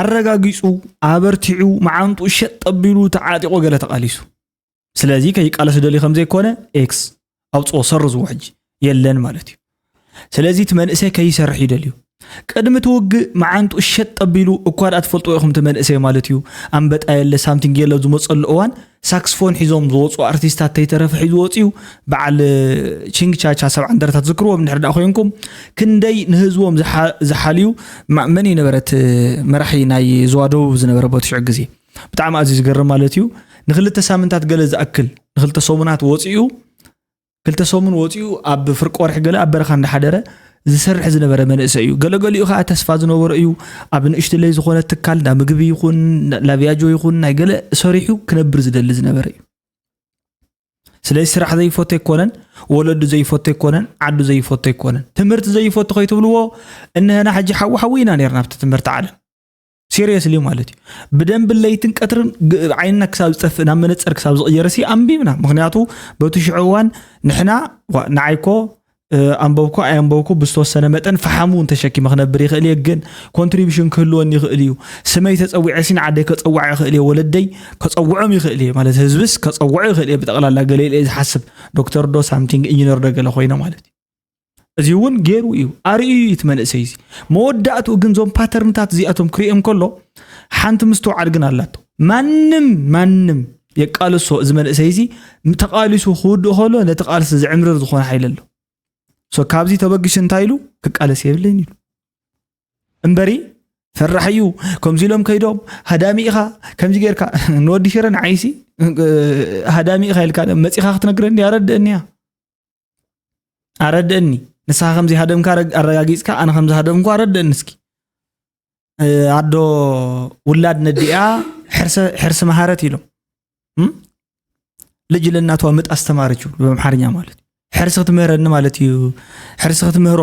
ኣረጋጊጹ፣ ኣበርቲዑ፣ መዓንጥኡ ሸጥ ኣቢሉ ተዓጢቑ ገለ ተቓሊሱ። ስለዚ ከይቃለስ ደልዩ ከም ዘይኮነ ኤክስ ኣውጽኦ ሰርዝዎ ሕጂ የለን ማለት እዩ። ስለዚ እቲ መንእሰይ ከይሰርሕ እዩ ደልዩ። ቅድሚ እቲ ውግእ መዓንጡ ሸጥ ኣቢሉ እኳ ደኣ ትፈልጥዎ ኢኹም እቲ መንእሰይ ማለት እዩ። ኣንበጣ የለ ሳምቲንግ የለ ኣብ ዝመጸሉ እዋን ሳክስፎን ሒዞም ዝወጹ ኣርቲስታት ተይተረፈ ሒዙ ወጺኡ በዓል ቺንግ ቻቻ ሰብዓ እንደርታ ትዝክርዎም እንድሕር ደኣ ኮይንኩም ክንደይ ንህዝቦም ዝሓ- ዝሓልዩ ማ- መን እዩ ነበረ እቲ መራሒ ናይ ዞባ ደቡብ ዝነበረ በቲ ሽዑ ግዜ ብጣዕሚ ኣዝዩ ዝገርም ማለት እዩ። ንክልተ ሳምንታት ገለ ዝኣክል ንክልተ ሰሙናት ወጺኡ ክልተ ሰሙን ወፂኡ ኣብ ፍርቂ ወርሒ ገለ ኣብ በረኻ እንዳሓደረ ዝሰርሕ ዝነበረ መንእሰይ እዩ። ገለገሊኡ ከዓ ተስፋ ዝነበሮ እዩ። ኣብ ንእሽትለይ ዝኾነ ትካል እንዳ ምግቢ ይኹን ላቪያጆ ይኹን ናይ ገለ ሰሪሑ ክነብር ዝደሊ ዝነበረ እዩ። ስለዚ ስራሕ ዘይፈቱ ኣይኮነን፣ ወለዱ ዘይፈቱ ኣይኮነን፣ ዓዱ ዘይፈቱ ኣይኮነን። ትምህርቲ ዘይፈቱ ከይትብልዎ እነሀና ሕጂ ሓዊ ሓዊ ኢና ነርና ኣብቲ ትምህርቲ ዓለም። ሲሪየስሊ ማለት እዩ። ብደንብ ለይትን ቀትርን ግ- ዓይንና ክሳብ ዝጠፍእ ናብ መነፀር ክሳብ ዝቕየር ሲ ኣንቢብና። ምክንያቱ በቲ ሽዑ እዋን ንሕና ዋ- ንዓይኮ እ፣ ኣንበብኩ ኣየንበብኩ ብዝተወሰነ መጠን ፈሓሙ እውን ተሸኪመ ክነብር ይኽእል እየ፣ ግን ኮንትሪቢሽን ክህልወኒ ይኽእል እዩ። ስመይ ተፀዊዐ ሲ ንዓደይ ከፀውዓ ይኽእል እየ፣ ወለደይ ከፀውዖም ይኽእል እየ፣ ማለት ህዝብስ ከፀውዖ ይኽእል እየ። ብጠቕላላ ገለ ኢለ እየ ዝሓስብ። ዶክተር ዶ ሳምቲንግ ኢንጂነር ዶ ገለ ኮይነ ማለት እዩ። እዚ እውን ገይሩ እዩ ኣርእዩ እዩ እቲ መንእሰይ እዚ። መወዳእትኡ ግን እዞም ፓተርንታት እዚኣቶም ክርእዮም ከሎ ሓንቲ ምስትውዓል ግን ኣላቶ። ማንም ማንም የቃልሶ እዚ መንእሰይ እዚ ተቃሊሱ ክውድእ ከሎ ነቲ ቃልሲ ዝዕምርር ዝኾነ ሓይሊ ኣሎ። ሶ ካብዚ ተበግሽ እንታይ ኢሉ ክቃለስ የብለይን ኢሉ እምበሪ ፈራሕ እዩ። ከምዚ ኢሎም ከይዶም ሃዳሚ ኢኻ ከምዚ ጌርካ ንወዲ ሽረ ንዓይሲ ሃዳሚ ኢኻ ኢልካ መፂኻ ክትነግረኒ ኣረድእኒ እያ ኣረድእኒ ንስኻ ከምዚ ሃደምካ ኣረጋጊፅካ ኣነ ከምዚ ሃደምኩ ኣረድእኒ እስኪ ኣዶ ውላድ ነዲኣ ሕርሲ መሃረት ኢሎም ልጅ ለእናቷ ምጥ አስተማረችው በአምሓርኛ ማለት ሕርሲ ክትምህረኒ ማለት እዩ ሕርሲ ክትምህሮ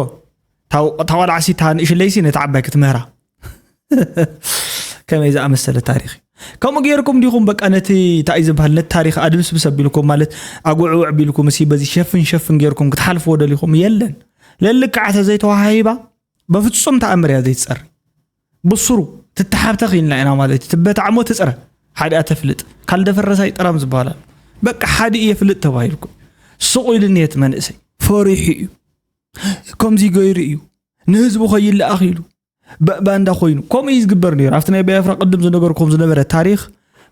ታቆልዓ ሲታ ንእሽለይሲ ነቲ ዓባይ ክትምህራ ከመይ ዝኣመሰለ ታሪክ እዩ ከምኡ ገይርኩም ዲኹም በቃ ነቲ እንታይ ዝበሃል ነቲ ታሪክ ኣድብስብስ ኣቢልኩም ማለት ኣጉዕውዕ ቢልኩም እሲ በዚ ሸፍን ሸፍን ገይርኩም ክትሓልፍዎ ደሊኹም የለን ለልክዓ ተዘይተዋሃሂባ በፍጹም ተኣምር እያ ዘይትጸሪ ብስሩ ትተሓብተ ክኢልና ኢና ማለት እዩ ትበታዕሞ ትጽረ ሓዲኣ ተፍልጥ ካልደፈረሳ ይጠራም ዝበሃላል በቃ ሓዲ እየ ፍልጥ ተባሂልኩ ስቑ ኢሉ ኔት መንእሰይ ፈሪሑ እዩ ከምዚ ገይሩ እዩ ንህዝቡ ከይለኣኽ ኢሉ ባንዳ ኮይኑ ከምኡ እዩ ዝግበር ነይሩ ኣብቲ ናይ ባያፍራ ቅድም ዝነገርኩም ዝነበረ ታሪክ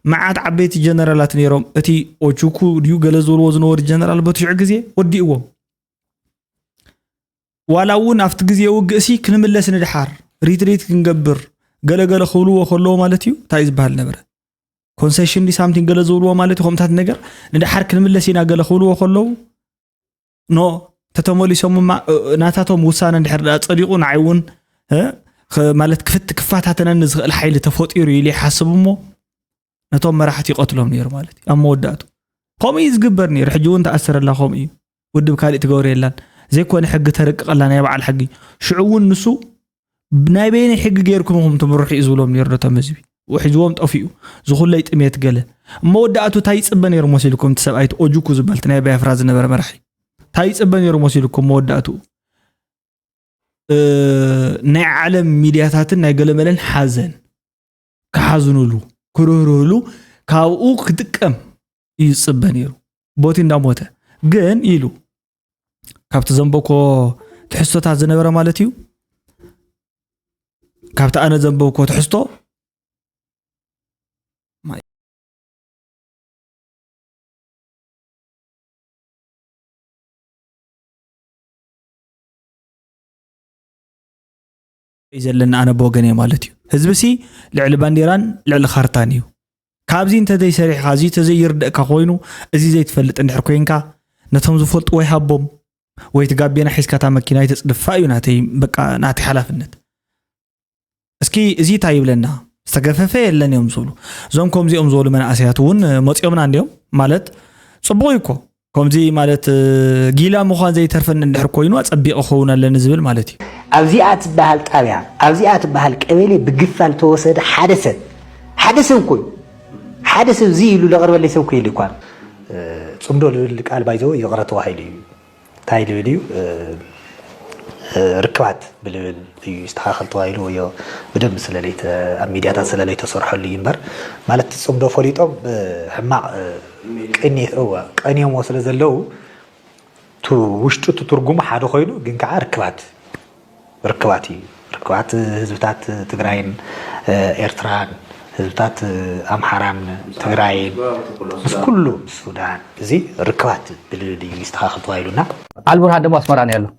መዓት ዓበይቲ ጀነራላት ነይሮም እቲ ኦቹኩ ድዩ ገለ ዝብልዎ ዝነበሩ ጀነራል በቲ ሽዑ ግዜ ወዲእዎም ዋላ እውን ኣብቲ ግዜ ውግእ ሲ ክንምለስ ንድሓር ሪትሪት ክንገብር ገለገለ ክብልዎ ከለዎ ማለት እዩ እንታይ ዝበሃል ነበረ ኮንሴሽን ዲ ሳምቲንግ ገለ ዝብልዎ ማለት እዩ ከምታት ነገር ንድሓር ክንምለስ ኢና ገለ ክብልዎ ከለዉ ኖ ተተመሊሶም ማ ናታቶም ውሳነ እንድሕር ዳ ጸዲቑ ንዓይ እውን ማለት ክፍት ክፋታተነኒ ዝኽእል ሓይሊ ተፈጢሩ ኢሉ ይሓስብ እሞ ነቶም መራሕቲ ይቐትሎም ነይሩ ማለት እዩ ኣብ መወዳእቱ ከምኡ እዩ ዝግበር ነይሩ ሕጂ እውን ተኣሰረላ ከምኡ እዩ ውድብ ካሊእ ትገብሮ የላን ዘይኮነ ሕጊ ተረቅቐላ ናይ በዓል ሕጊ ሽዑ እውን ንሱ ናይ በየነይ ሕጊ ገይርኩም ኢኹም ትምርሑ እዩ ዝብሎም ነይሩ ነቶም ህዝቢ ውሒዝዎም ጠፊኡ ዝኹለይ ጥሜት ገለ መወዳእቱ እንታይ ይፅበ ነይሩ መሲልኩም እቲ ሰብኣይ ኦጁኩ ዝበልቲ ናይ ባያፍራ ዝነበረ መራሒ እንታይ ይፅበ ነይሩ መሲልኩም መወዳእትኡ ናይ ዓለም ሚድያታትን ናይ ገለመለን ሓዘን ክሓዝኑሉ ክርህርህሉ ካብኡ ክጥቀም እዩ ዝፅበ ነይሩ ቦቲ እንዳሞተ ግን ኢሉ ካብቲ ዘንበኮ ትሕዝቶታት ዝነበረ ማለት እዩ ካብቲ ኣነ ዘንበብኮ ትሕዝቶ ዘለና ኣነ ብወገን እየ ማለት እዩ ህዝቢ ሲ ልዕሊ ባንዴራን ልዕሊ ካርታን እዩ ካብዚ እንተዘይሰሪሕካ እዚ እንተዘይይርደእካ ኮይኑ እዚ ዘይትፈልጥ እንድሕር ኮይንካ ነቶም ዝፈልጥዎ ይሃቦም ወይ እቲ ጋቤና ሒዝካ እታ መኪና ይተፅድፋ እዩ ናተይ በቃ ናተይ ሓላፍነት እስኪ እዚ እንታይ ይብለና ዝተገፈፈ የለን እዮም ዝብሉ እዞም ከምዚኦም ዝበሉ መናእሰያት እውን መፂኦምና እንዲዮም ማለት ፅቡቅ እዩ እኮ ከምዚ ማለት ጊላ ምዃን ዘይተርፈኒ እንድሕር ኮይኑ ኣፀቢቅ ክኸውን ኣለኒ ዝብል ማለት እዩ ኣብዚኣ ትበሃል ጣብያ ኣብዚኣ ትበሃል ቀበሌ ብግፋ ዝተወሰደ ሓደ ሰብ ሓደ ሰብ እኮ እዩ ሓደ ሰብ እዚ ኢሉ ለቅርበለይ ሰብ እኮ የለ እኳ ፅምዶ ልብል ቃል ባይዘው ይቕረ ተባሂሉ እዩ እንታይ ልብል እዩ ርክባት ብልብል እዩ ይስተኻኸል ተባሂሉ ወዮ ብደንብ ስለለይተ ኣብ ሚድያታት ስለለይተሰርሐሉ እዩ እምበር ማለት እቲ ፅምዶ ፈሊጦም ሕማቕ ቅኒት እወ ቀንዮምዎ ስለ ዘለዉ ቱ ውሽጡ እቲ ትርጉሙ ሓደ ኮይኑ ግን ከዓ ርክባት ርክባት እዩ ክቡራት ህዝብታት ትግራይን ኤርትራን፣ ህዝብታት ኣምሓራን ትግራይን፣ ምስ ኩሉ፣ ምስ ሱዳን፣ እዚ ርክባት ብልብል እዩ ይስተኻኸል ተባሂሉና። ኣልቡርሃን ደግሞ ኣስመራ ነው ያለው።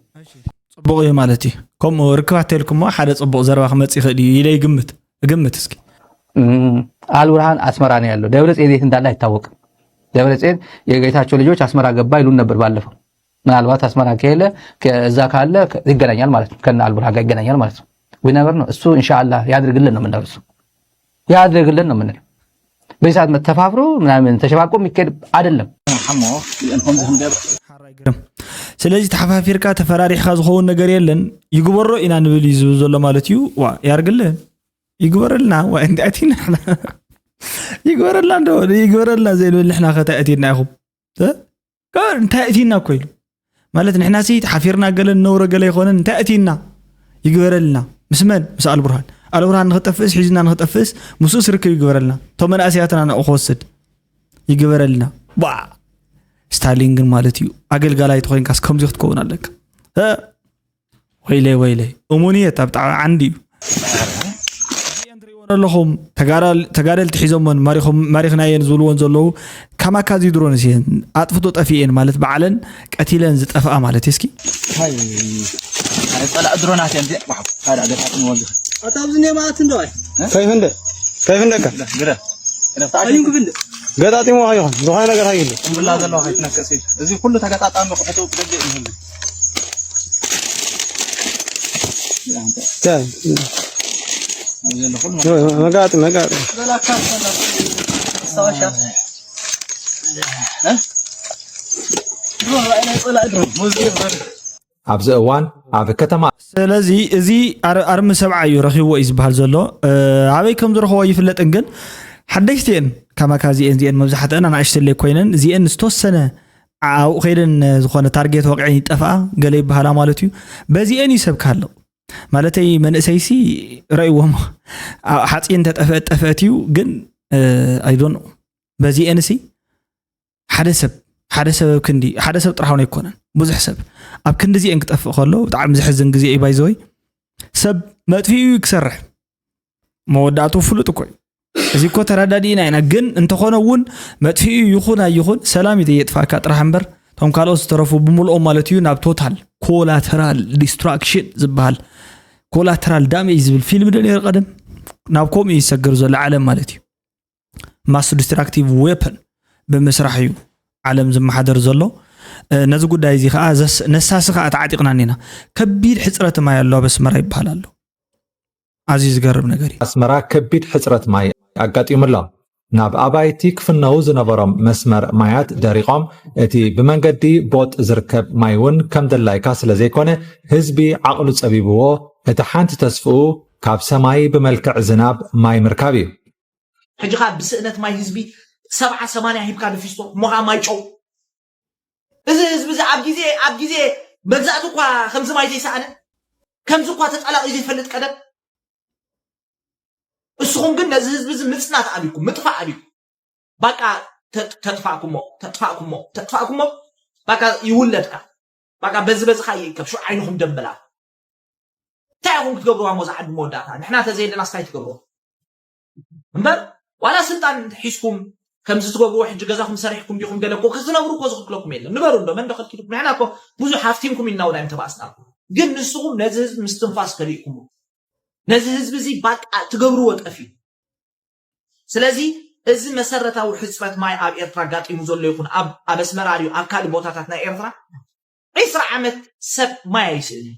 ፅቡቕ እዩ ማለት እዩ። ከምኡ ርክባት ተልኩሞ ሓደ ፅቡቕ ዘረባ ክመፅእ ይኽእል እዩ ኢለ ይግምት። እግምት እስኪ። አልቡርሃን አስመራ ነው ያለው። ደብረ ጽዮን የት እንዳለ አይታወቅም። ደብረ ጽዮን የጌታቸው ልጆች አስመራ ገባ ይሉን ነበር ባለፈው። ምናልባት አስመራ ከሄለ እዛ ካለ ይገናኛል ማለት ነው። ከነ አልቡርሃን ጋር ይገናኛል ማለት ነው። ዊነበር ነው እሱ። ኢንሻአላህ ያድርግልን ነው የምንለው። እሱ ያድርግልን ነው የምንለው። በዚህ ሰዓት ተፋፍሮ ምናምን ተሸማቆ የሚካሄድ አይደለም። ስለዚህ ተሓፋፊርካ ተፈራሪሕካ ዝኸውን ነገር የለን። ይግበሮ ኢና ንብል እዩ ዝብል ዘሎ ማለት እዩ። ዋ ያርግልን፣ ይግበረልና። ዋ እንታይ ኣቲና ይግበረልና፣ እንዶ ይግበረልና ዘይንብል ንሕና ከታይ ኣቲና ኢኹም? እንታይ ኣቲና እኮ ኢሉ ማለት ንሕና ሲ ሓፊርና ገለ ነውረ ገለ ይኾነን። እንታይ ኣቲና ይግበረልና። ምስ መን? ምስ ኣልቡርሃን። ኣልቡርሃን ንክጠፍእስ ሒዝና ንክጠፍእስ ምስኡስ ርክብ ይግበረልና። እቶም መናእሰያትና ንኡ ክወስድ ይግበረልና። ባ ስታሊን ግን ማለት እዩ ኣገልጋላይ ተኮይንካስ ከምዚ ክትከውን ኣለካ። ወይለይ ወይለይ እሙንየት ኣብ ጣዕ ዓንዲ እዩ። እዚኤን ትሪእወን ኣለኹም ተጋደልቲ ሒዞመን ማሪኽናየን ዝብልወን ዘለዉ ካማካዚ ድሮንስ እየን። ኣጥፍቶ ጠፊኤን ማለት ባዕለን ቀቲለን ዝጠፍኣ ማለት እዩ። እስኪ ጸላእ ድሮናት እየን። ካዳ ገጣጥም ወልድ ኣታ ኣብዚ እኒኦ ማለት እንደዋይ ከይፍ እንደ ከይፍ እንደካ ግረ ኣይንኩ ብንደ ገጣጢሞ ይኹን ዝኾነ ነገር ኣይግል ቁምብላ ዘለዋ ከይትነከስ እዚ ኩሉ ተገጣጣሚ ክሕተው ክደግእ ይህሉ መጋጢ መጋጢ ኣብዚ እዋን ኣብ ከተማ ስለዚ እዚ ኣርሚ ሰብዓ እዩ ረኪብዎ እዩ ዝበሃል ዘሎ። ኣበይ ከም ዝረክቦ ይፍለጥን ግን ሓደሽቲ እየን ካማካዚ እየን እዚአን መብዛሕትአን ኣናእሽተለይ ኮይነን እዚአን ዝተወሰነ ኣብኡ ከይደን ዝኾነ ታርጌት ወቅዐን ይጠፍኣ ገለ ይበሃላ ማለት እዩ። በዚአን እዩ ሰብ ክሃልቕ ማለተይ መንእሰይሲ ረእይዎም ሓፂን ተጠፍአት ጠፍአት እዩ ግን ኣይዶን በዚአንሲ ሓደ ሰብ ሓደ ሰብ ኣብ ክንዲ ሓደ ሰብ ጥራሕ ውን ኣይኮነን ብዙሕ ሰብ ኣብ ክንዲ እዚአን ክጠፍእ ከሎ ብጣዕሚ ዘሕዝን ግዜ እዩ ባይዘወይ ሰብ መጥፊኡ እዩ ክሰርሕ መወዳእቱ ፍሉጥ እኮ እዩ እዚ እኮ ተረዳዲእና ኢና ግን እንተኾነ እውን መጥፊኡ ይኹን ኣይኹን ሰላም እዩ ዘየጥፋእካ ጥራሕ እምበር እቶም ካልኦት ዝተረፉ ብምልኦም ማለት እዩ ናብ ቶታል ኮላተራል ዲስትራክሽን ዝበሃል ኮላተራል ዳሜጅ ዝብል ፊልም ዶ ነይሩ ቀደም ናብ ከምኡ እዩ ዝሰገር ዘሎ ዓለም ማለት እዩ mass destructive weapon ብምስራሕ እዩ ዓለም ዝመሓደር ዘሎ። ነዚ ጉዳይ እዚ ከዓ ነሳሲ ከዓ ተዓጢቕና እኒና። ከቢድ ሕፅረት ማይ ኣሎ ኣብ ኣስመራ ይበሃል ኣሎ። ኣዝዩ ዝገርም ነገር እዩ። ኣስመራ ከቢድ ሕፅረት ማይ ኣጋጢሙ ኣሎ። ናብ ኣባይቲ ክፍነው ዝነበሮም መስመር ማያት ደሪቖም እቲ ብመንገዲ ቦጥ ዝርከብ ማይ እውን ከም ደላይካ ስለ ዘይኮነ ህዝቢ ዓቕሉ ፀቢብዎ እቲ ሓንቲ ተስፍኡ ካብ ሰማይ ብመልክዕ ዝናብ ማይ ምርካብ እዩ። ሕጂ ኸኣ ብስእነት ማይ ህዝቢ ሰብዓ ሰማንያ ሂብካ ንፊስቶ እሞ ኸኣ ማይ ጨው እዚ ህዝቢ እዚ ኣብ ግዜ ኣብ ግዜ መግዛእቲ እኳ ከምዚ ማይ ዘይሰኣነ ከምዚ እኳ ተጣላቒ ዘይፈልጥ ቀደም እስኹም ግን ነዚ ህዝቢ እዚ ምጽናት ኣብይኩም ምጥፋእ ኣብይኩም ባቃ ተጥፋእኩሞ ተጥፋእኩሞ ተጥፋእኩሞ ባቃ ይውለድካ ባቃ በዚ በዚ ኸኣ ይእከብ ሽዑ ዓይንኹም ደምበላ እንታይ ኢኹም ክትገብርዋ ሞ ዝዓዲ መወዳእታ ንሕና ተዘየለናስ እንታይ ትገብርዋ እምበር ዋላ ስልጣን ሒዝኩም ከምዚ ትገብርዎ ሕጂ ገዛኹም ሰሪሕኩም ዲኹም ገለ እኮ ክትነብሩ እኮ ዝኽልክለኩም የለን ንበሩ እንዶ መን ዶ ከልኪልኩም ንሕና እኮ ብዙሕ ሃፍቲምኩም ኢልና እውን ኣይምተባእስናኩም ግን ንስኹም ነዚ ህዝቢ ምስትንፋስ ከሊእኩሞ ነዚ ህዝቢ እዚ ባቃ ትገብርዎ ጠፊኡ ስለዚ እዚ መሰረታዊ ሕፅረት ማይ ኣብ ኤርትራ ኣጋጢሙ ዘሎ ይኹን ኣብ ኣስመራ ድዩ ኣብ ካልእ ቦታታት ናይ ኤርትራ ዒስራ ዓመት ሰብ ማይ ኣይስእንን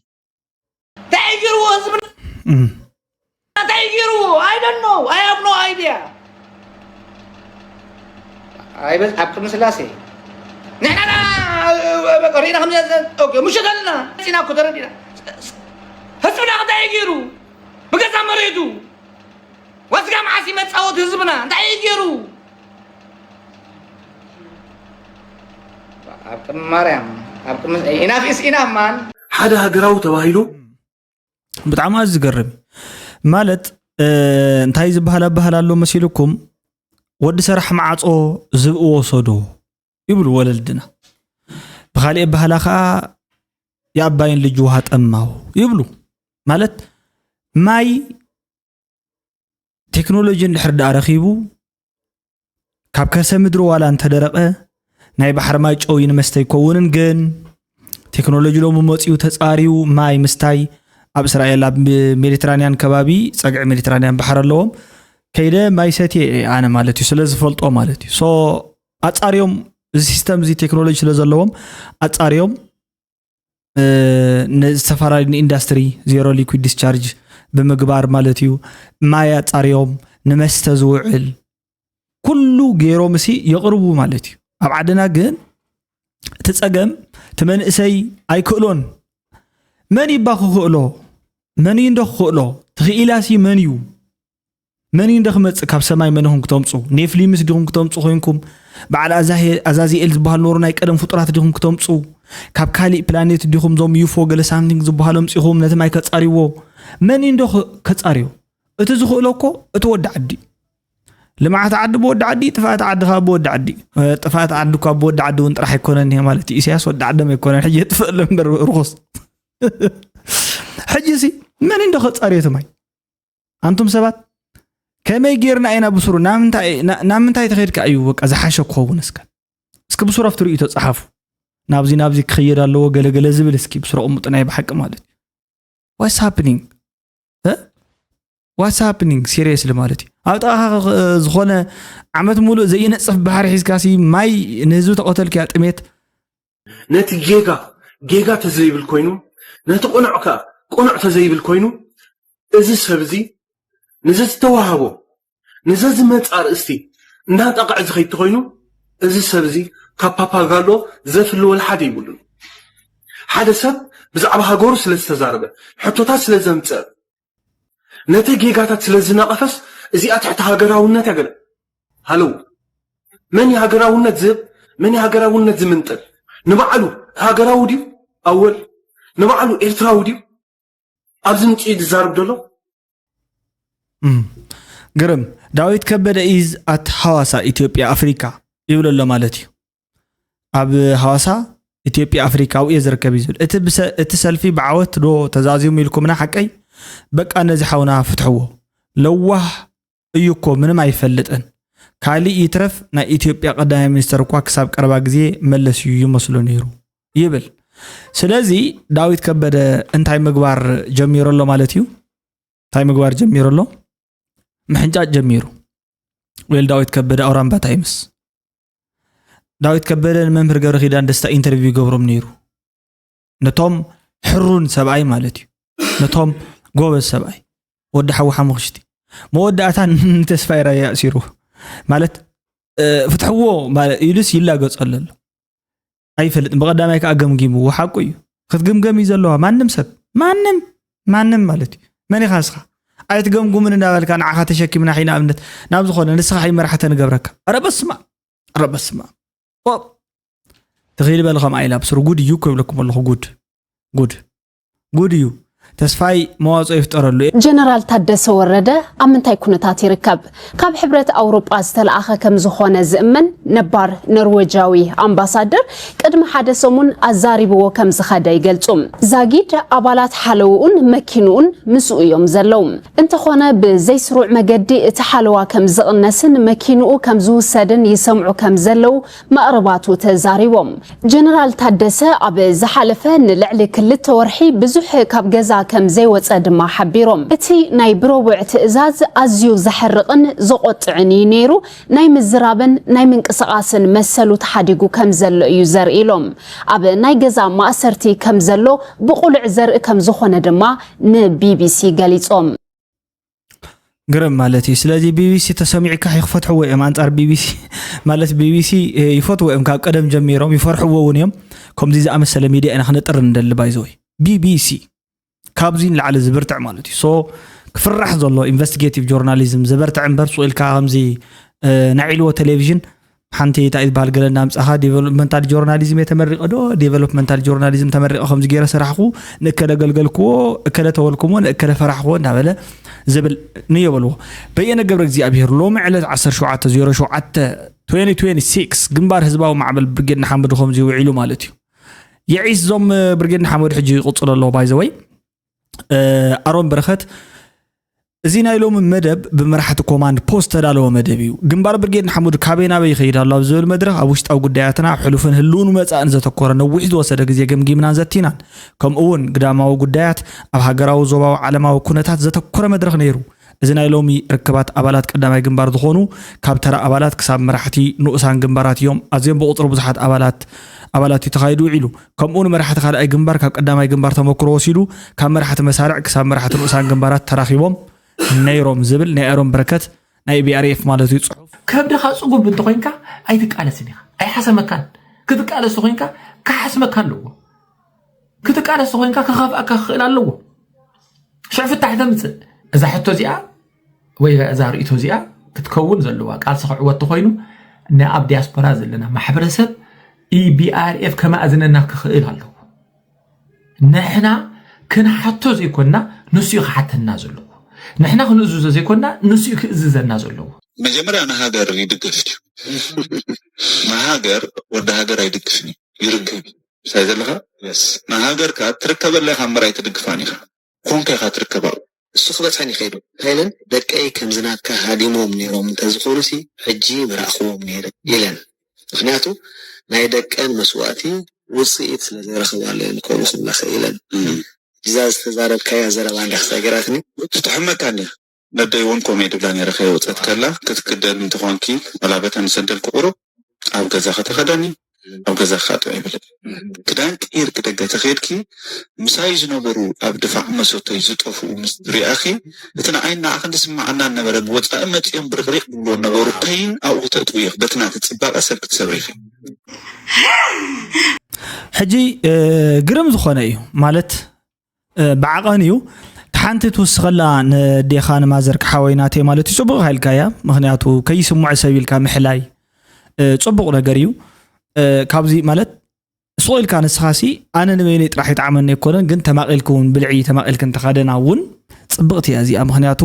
እንታይ ገይርዎ ህዝብና እንታይ ገይርዎ I don't know I have no idea ኣይበዝ ኣብ ቅድሚ ስላሴ ንሕና ሪኢና ከም ምሸት ኣለና ፂና እኮ ተረዲና ህዝብና እንታይ ገይሩ ብገዛ መሬቱ ወስጋ መዓስ መፃወት ህዝብና እንታይ ገይሩ ኣብ ቅድሚ ማርያም ኣብ ቅድሚ ኢናፍ ኢስ ኢናፍ ማን ሓደ ሃገራዊ ተባሂሉ ብጣዕሚ ኣዝዩ ዝገርም ማለት እንታይ ዝበሃል ኣበሃል ኣሎ መሲልኩም ወዲ ሰራሕ ማዓፆ ዝብኢ ወሰዶ ይብሉ ወለድና ብካሊእ ኣበሃላ ከዓ የኣባይን ልጅ ውሃ ጠማው ይብሉ ማለት ማይ ቴክኖሎጂ እንድሕር ደኣ ረኺቡ ካብ ከርሰ ምድሪ ዋላ እንተደረቐ ናይ ባሕሪ ማይ ጨው እዩ ንመስተ ኣይከውንን። ግን ቴክኖሎጂ ሎሚ መፂኡ ተፃሪዩ ማይ ምስታይ ኣብ እስራኤል ኣብ ሜዲትራንያን ከባቢ ፀግዒ ሜዲትራንያን ባሕሪ ኣለዎም ከይደ ማይ ሰትየ እየ ኣነ ማለት እዩ ስለ ዝፈልጦ ማለት እዩ። So ኣፃሪዮም እዚ ሲስተም እዚ ቴክኖሎጂ ስለ ዘለዎም ኣፃሪዮም ንዝተፈላለዩ ንኢንዳስትሪ ዜሮ ሊኩድ ዲስቻርጅ ብምግባር ማለት እዩ። ማይ ኣፃርዮም ንመስተ ዝውዕል ኩሉ ገይሮም እሲ የቕርቡ ማለት እዩ። ኣብ ዓድና ግን እቲ ፀገም እቲ መንእሰይ ኣይክእሎን። መን ይባ ክኽእሎ? መን እዩ እንዶ ክኽእሎ? ትኽኢላሲ መን እዩ? መን እዩ እንዶ ክመፅእ? ካብ ሰማይ መን ኢኹም ክተምፁ? ኔፍሊምስ ዲኹም ክተምፁ ኮይንኩም? በዓል ኣዛሄ- ኣዛዚኤል ዝበሃል ኖሩ ናይ ቀደም ፍጡራት ዲኹም ክተምፁ? ካብ ካሊእ ፕላኔት ዲኹም ዞም ዩፎ ገለ ሳምቲንግ ዝበሃሉ ኣምፂኹም ነቲ ማይ ከፃሪዎ? መን እዩ እንዶ ክ- ከፃርዮ? እቲ ዝኽእሎ እኮ እቲ ወዲ ዓዲ እዩ። ልምዓት ዓዲ ብወዲ ዓዲ፣ ጥፍኣት ዓዲ ከዓ ብወዲ ዓዲ እዩ። እ፣ ጥፍኣት ዓዲ እኳ ብወዲ ዓዲ እውን ጥራሕ ኣይኮነን እየ ማለት እዩ። ኢሳያስ ወዲ ዓዶም ኣይኮነን ሕጂ የጥፍእ ኣሎ እምበር ርኹስ ሕጂ ሲ መን እንዶ ከፃርዮ እቲ ማይ? ኣንቱም ሰባት ከመይ ጌርና ኢና ብስሩ ናብ ምንታይ- ና- ናብ ምንታይ ተኸይድካ እዩ በቃ ዝሓሸ ክኸውን? እስከ እስኪ ብስሩ ኣብቲ ርእይቶ ፀሓፉ። ናብዚ ናብዚ ክኸይድ ኣለዎ ገለገለ ዝብል እስኪ ብስሩ ኣቕምጡ ናይ ብሓቂ ማለት እዩ። What's happening? What's happening? Seriously ማለት እዩ። ኣብ ጥቓኻ ዝኾነ ዓመት ሙሉእ ዘይነፅፍ ባሕሪ ሒዝካ ሲ ማይ ንህዝቢ ተቐተልክያ ጥሜት። ነቲ ጌጋ ጌጋ ተዘይብል ኮይኑ ነቲ ቅኑዕ ከኣ ቅኑዕ ተዘይብል ኮይኑ እዚ ሰብ እዚ ነዚ ዝተዋህቦ ነዚ ዝመጽእ ኣርእስቲ እናጠቕዐ ዝኸይድ ተኾይኑ፣ እዚ ሰብ እዚ ካብ ፓፓጋሎ ዘፍሊ ወላ ሓደ ይብሉን። ሓደ ሰብ ብዛዕባ ሃገሩ ስለ ዝተዛረበ፣ ሕቶታት ስለ ዘምጽእ፣ ነቲ ጌጋታት ስለ ዝነቐፈስ፣ እዚኣ ትሕቲ ሃገራውነት እያ ገለ። ሃለው። መን እዩ ሃገራውነት ዝህብ? መን እዩ ሃገራውነት ዝምንጥል? ንባዕሉ ሃገራዊ ድዩ? ኣወል ንባዕሉ ኤርትራዊ ድዩ? ኣብዚ ምጽኡ ዝዛረብ ዘሎ እም፣ ግርም። ዳዊት ከበደ is at ሃዋሳ ኢትዮጵያ ኣፍሪካ ይብል ኣሎ ማለት እዩ። ኣብ ሃዋሳ ኢትዮጵያ ኣፍሪካ ኣብኡ እየ ዝርከብ እዩ ዝብል። እቲ ብሰ- እቲ ሰልፊ ብዓወት ዶ ተዛዚሙ ኢልኩምና ሓቀይ? በቃ ነዚ ሓውና ፍትሕዎ። ለዋህ እዩ እኮ ምንም ኣይፈልጥን። ካሊእ ይትረፍ ናይ ኢትዮጵያ ቀዳማይ ሚኒስተር እኳ ክሳብ ቀረባ ግዜ መለስ እዩ ይመስሎ ነይሩ ይብል። ስለዚ ዳዊት ከበደ እንታይ ምግባር ጀሚሩ ኣሎ ማለት እዩ? እንታይ ምግባር ጀሚሩ ኣሎ? ምሕንጫጭ ጀሚሩ። ዌል ዳዊት ከበደ ኣውራምባ ታይምስ። ዳዊት ከበደ ንመምህር ገብረ ኪዳን ደስታ ኢንተርቪው ይገብሮም ነይሩ። ነቶም ሕሩን ሰብኣይ ማለት እዩ። ነቶም ጎበዝ ሰብኣይ ወዲ ሓዊ ሓሙኽሽቲ መወዳእታ ንተስፋይ ራያ ኣእሲሩ ማለት እ፣ ፍትሕዎ ማለት ኢሉስ ይላገጸሉ ኣሎ። ኣይፈልጥን። ብቐዳማይ ከዓ ገምጊምዎ ሓቁ እዩ። ክትግምገም እዩ ዘለዋ ማንም ሰብ ማንም ማንም ማለት እዩ። መን ኢኻ ንስኻ? ኣይትገምጉምን እንዳበልካ ንዓኻ ተሸኪምና ሒ ንኣብነት ናብ ዝኾነ ንስኻ ሒ መራሕተ ንገብረካ። ኧረ በስመ ኣብ ኧረ በስመ ኣብ ኦ ትኽእል በል ከምኣ ኢላ ብስሩ ጉድ እዩ እኮ ይብለኩም ኣለኹ። ጉድ ጉድ ጉድ እዩ። ተስፋይ መዋፅኦ ይፍጠረሉ። ጀነራል ታደሰ ወረደ ኣብ ምንታይ ኩነታት ይርከብ? ካብ ሕብረት ኣውሮጳ ዝተለኣኸ ከም ዝኾነ ዝእመን ነባር ኖርወጃዊ ኣምባሳደር ቅድሚ ሓደ ሰሙን ኣዛሪብዎ ከም ዝኸደ ይገልጹ። ዛጊድ ኣባላት ሓለውኡን መኪንኡን ምስኡ እዮም ዘለዉ። እንተኾነ ብዘይስሩዕ መገዲ እቲ ሓለዋ ከም ዝቕነስን መኪንኡ ከም ዝውሰድን ይሰምዑ ከም ዘለዉ መቕርባቱ ተዛሪቦም። ጀነራል ታደሰ ኣብ ዝሓለፈ ንልዕሊ ክልተ ወርሒ ብዙሕ ካብ ገዛ ከም ዘይወፀ ድማ ሓቢሮም። እቲ ናይ ብረቡዕ ትእዛዝ ኣዝዩ ዘሕርቕን ዘቖጥዕን እዩ ነይሩ፣ ናይ ምዝራብን ናይ ምንቅስቓስን መሰሉ ተሓዲጉ ከም ዘሎ እዩ ዘርኢ ኢሎም። ኣብ ናይ ገዛ ማእሰርቲ ከም ዘሎ ብቑሉዕ ዘርኢ ከም ዝኾነ ድማ ንቢቢሲ ገሊጾም። ግርም ማለት እዩ። ስለዚ ቢቢሲ ተሰሚዕካ ይክፈትሕዎ እዮም ኣንጻር ቢቢሲ ማለት ቢቢሲ ይፈትዎ እዮም ካብ ቀደም ጀሚሮም ይፈርሕዎ እውን እዮም። ከምዚ ዝኣመሰለ ሚድያ ኢና ክነጥር እንደሊ ባይዘወይ ቢቢሲ ካብዚ ንላዕሊ ዝብርትዕ ማለት እዩ። ሶ ክፍራሕ ዘሎ ኢንቨስቲጌቲቭ ጆርናሊዝም ዝበርትዕ እምበር ሱቕ ኢልካ ከምዚ ናይ ዒልዎ ቴሌቪዥን ሓንቲ እንታይ ዝበሃል ገለ እናምጻኻ ዲቨሎፕመንታል ጆርናሊዝም እየ ተመሪቐ ዶ ዴቨሎፕመንታል ጆርናሊዝም ተመሪቐ ከምዚ ገይረ ሰራሕኹ ንእከለ ገልገልክዎ እከለ ተወልኩሞ ንእከለ ፈራሕኽዎ እንዳበለ ዝብል ንዮ በልዎ። በየነ ገብረ እግዚኣብሔር ሎሚ ዕለት ዓሰርተ ሸውዓተ ዜሮ ሸውዓተ twenty twenty-six ግንባር ህዝባዊ ማዕበል ብርጌድ ንሓመዱ ከምዚ ውዒሉ ማለት እዩ። የዒስ ዞም ብርጌድ ንሓመዱ ሕጂ ይቕፅሎ ኣለዎ ባይዘወይ ኣሮን በረኸት እዚ ናይ ሎሚ መደብ ብመራሕቲ ኮማንድ ፖስት ዝተዳለወ መደብ እዩ። ግንባር ብርጌድ ንሓመዱ ካበይ ናበይ ይኸይድ ኣሎ ኣብ ዝብል መድረኽ ኣብ ውሽጣዊ ጉዳያትና፣ ሕሉፍን ህልውን መጻእን ዘተኮረ ነዊሕ ዝወሰደ ግዜ ገምጊምናን ዘቲናን። ከምኡ እውን ግዳማዊ ጉዳያት ኣብ ሃገራዊ ዞባዊ ዓለማዊ ኩነታት ዘተኮረ መድረኽ ነይሩ። እዚ ናይ ሎሚ ርክባት ኣባላት ቀዳማይ ግንባር ዝኾኑ ካብ ተራ ኣባላት ክሳብ መራሕቲ ንኡሳን ግንባራት እዮም። ኣዝዮም ብቑጽሪ ብዙሓት ኣባላት ኣባላት እዩ ተኻይዱ ውዒሉ። ከምኡ ንመራሕቲ ካልኣይ ግንባር ካብ ቀዳማይ ግንባር ተመክሮ ወሲዱ ካብ መራሕቲ መሳርዕ ክሳብ መራሕቲ ንኡሳን ግንባራት ተራኺቦም ነይሮም ዝብል ናይ ኣሮን በረከት ናይ ቢኣርኤፍ ማለት እዩ ጽሑፍ። ከብድኻ ጽጉብ እንተኾይንካ ኣይትቃለስን ኢኻ፣ ኣይሓሰመካን። ክትቃለስ ተኾይንካ ክሓስመካ ኣለዎ። ክትቃለስ ተኾይንካ ክኸፍኣካ ክኽእል ኣለዎ። ሽዑ ፍታሕ ተምፅእ። እዛ ሕቶ እዚኣ ወይ እዛ ርእቶ እዚኣ ክትከውን ዘለዋ፣ ቃልሲ ክዕወት ተኾይኑ ንኣብ ዲያስፖራ ዘለና ማሕበረሰብ ኢቢኣርኤፍ ከማእዝነና ክኽእል ኣለዎ። ንሕና ክንሓቶ ዘይኮንና ንሱ እዩ ክሓተና ዘለዎ። ንሕና ክንእዝዞ ዘይኮንና ንሱ እዩ ክእዝዘና ዘለዎ። መጀመርያ ንሃገር ይድግፍ እዩ። ንሃገር ወዲ ሃገር ኣይድግፍን እዩ፣ ይርክብ እዩ። ምሳይ ዘለኻ ንሃገርካ ትርከበላ ኢኻ እምበር ኣይትድግፋን ኢኻ። ኮንካ ኢኻ ትርከባ። እሱ ክበፅሐን ይኸይዱ። እንታይ ኢለን ደቀይ ከምዚ ናትካ ሃዲሞም ነይሮም እንተዝኾኑሲ ሕጂ ምረኣኽዎም ነይረ ኢለን። ምኽንያቱ ናይ ደቀን መስዋእቲ ውፅኢት ስለዘይረኸባሉ እየን ከምኡ ክብላ ክኢለን። እዛ ዝተዛረብካያ ዘረባ እንዲያ ክሳገራትኒ። ትጥሕመካ እንዲያ። ነደይ እውን ከምኡ እየ ድብላ ነይረ ከየውፀት ከላ ክትክደን እንተኾንኪ ወላ በተን ሰደልኪ ቁሩብ ኣብ ገዛ ከተኸደኒ ኣብ ገዛ ክኣጥብ ኣይብልን። ክዳን ቅይርኪ ደገ ተኸይድኪ ምሳይ ዝነበሩ ኣብ ድፋዕ መሰቶይ ዝጠፍኡ ምስ ሪኣኺ እቲ ንዓይ ንዓኽን ዝስምዓና ነበረ ብወፃኢ መፂኦም ብርቕሪቕ ዝብልዎ ነበሩ ፐይን ኣብኡ ክተእትዊ ኢኺ በቲ ናቲ ፅባቐ ሰብ ክትሰብሪ ኢኺ። ሕጂ ግርም ዝኾነ እዩ ማለት ብዓቐን እዩ። ሓንቲ ትውስኸላ ንዴኻ ንማዘር ክሓወይ ናተይ ማለት እዩ። ጽቡቕ ኢልካያ፣ ምኽንያቱ ከይስምዖ ሰብ ኢልካ ምሕላይ ጽቡቕ ነገር እዩ። ካብዚ ማለት ስቕ ኢልካ ንስኻሲ ኣነ ንበይነይ ጥራሕ ይጥዓመኒ ኣይኮነን፣ ግን ተማቒልኪ እውን ብልዒ ተማቒልክን ተኻደና እውን ጽብቕቲ እያ እዚኣ። ምኽንያቱ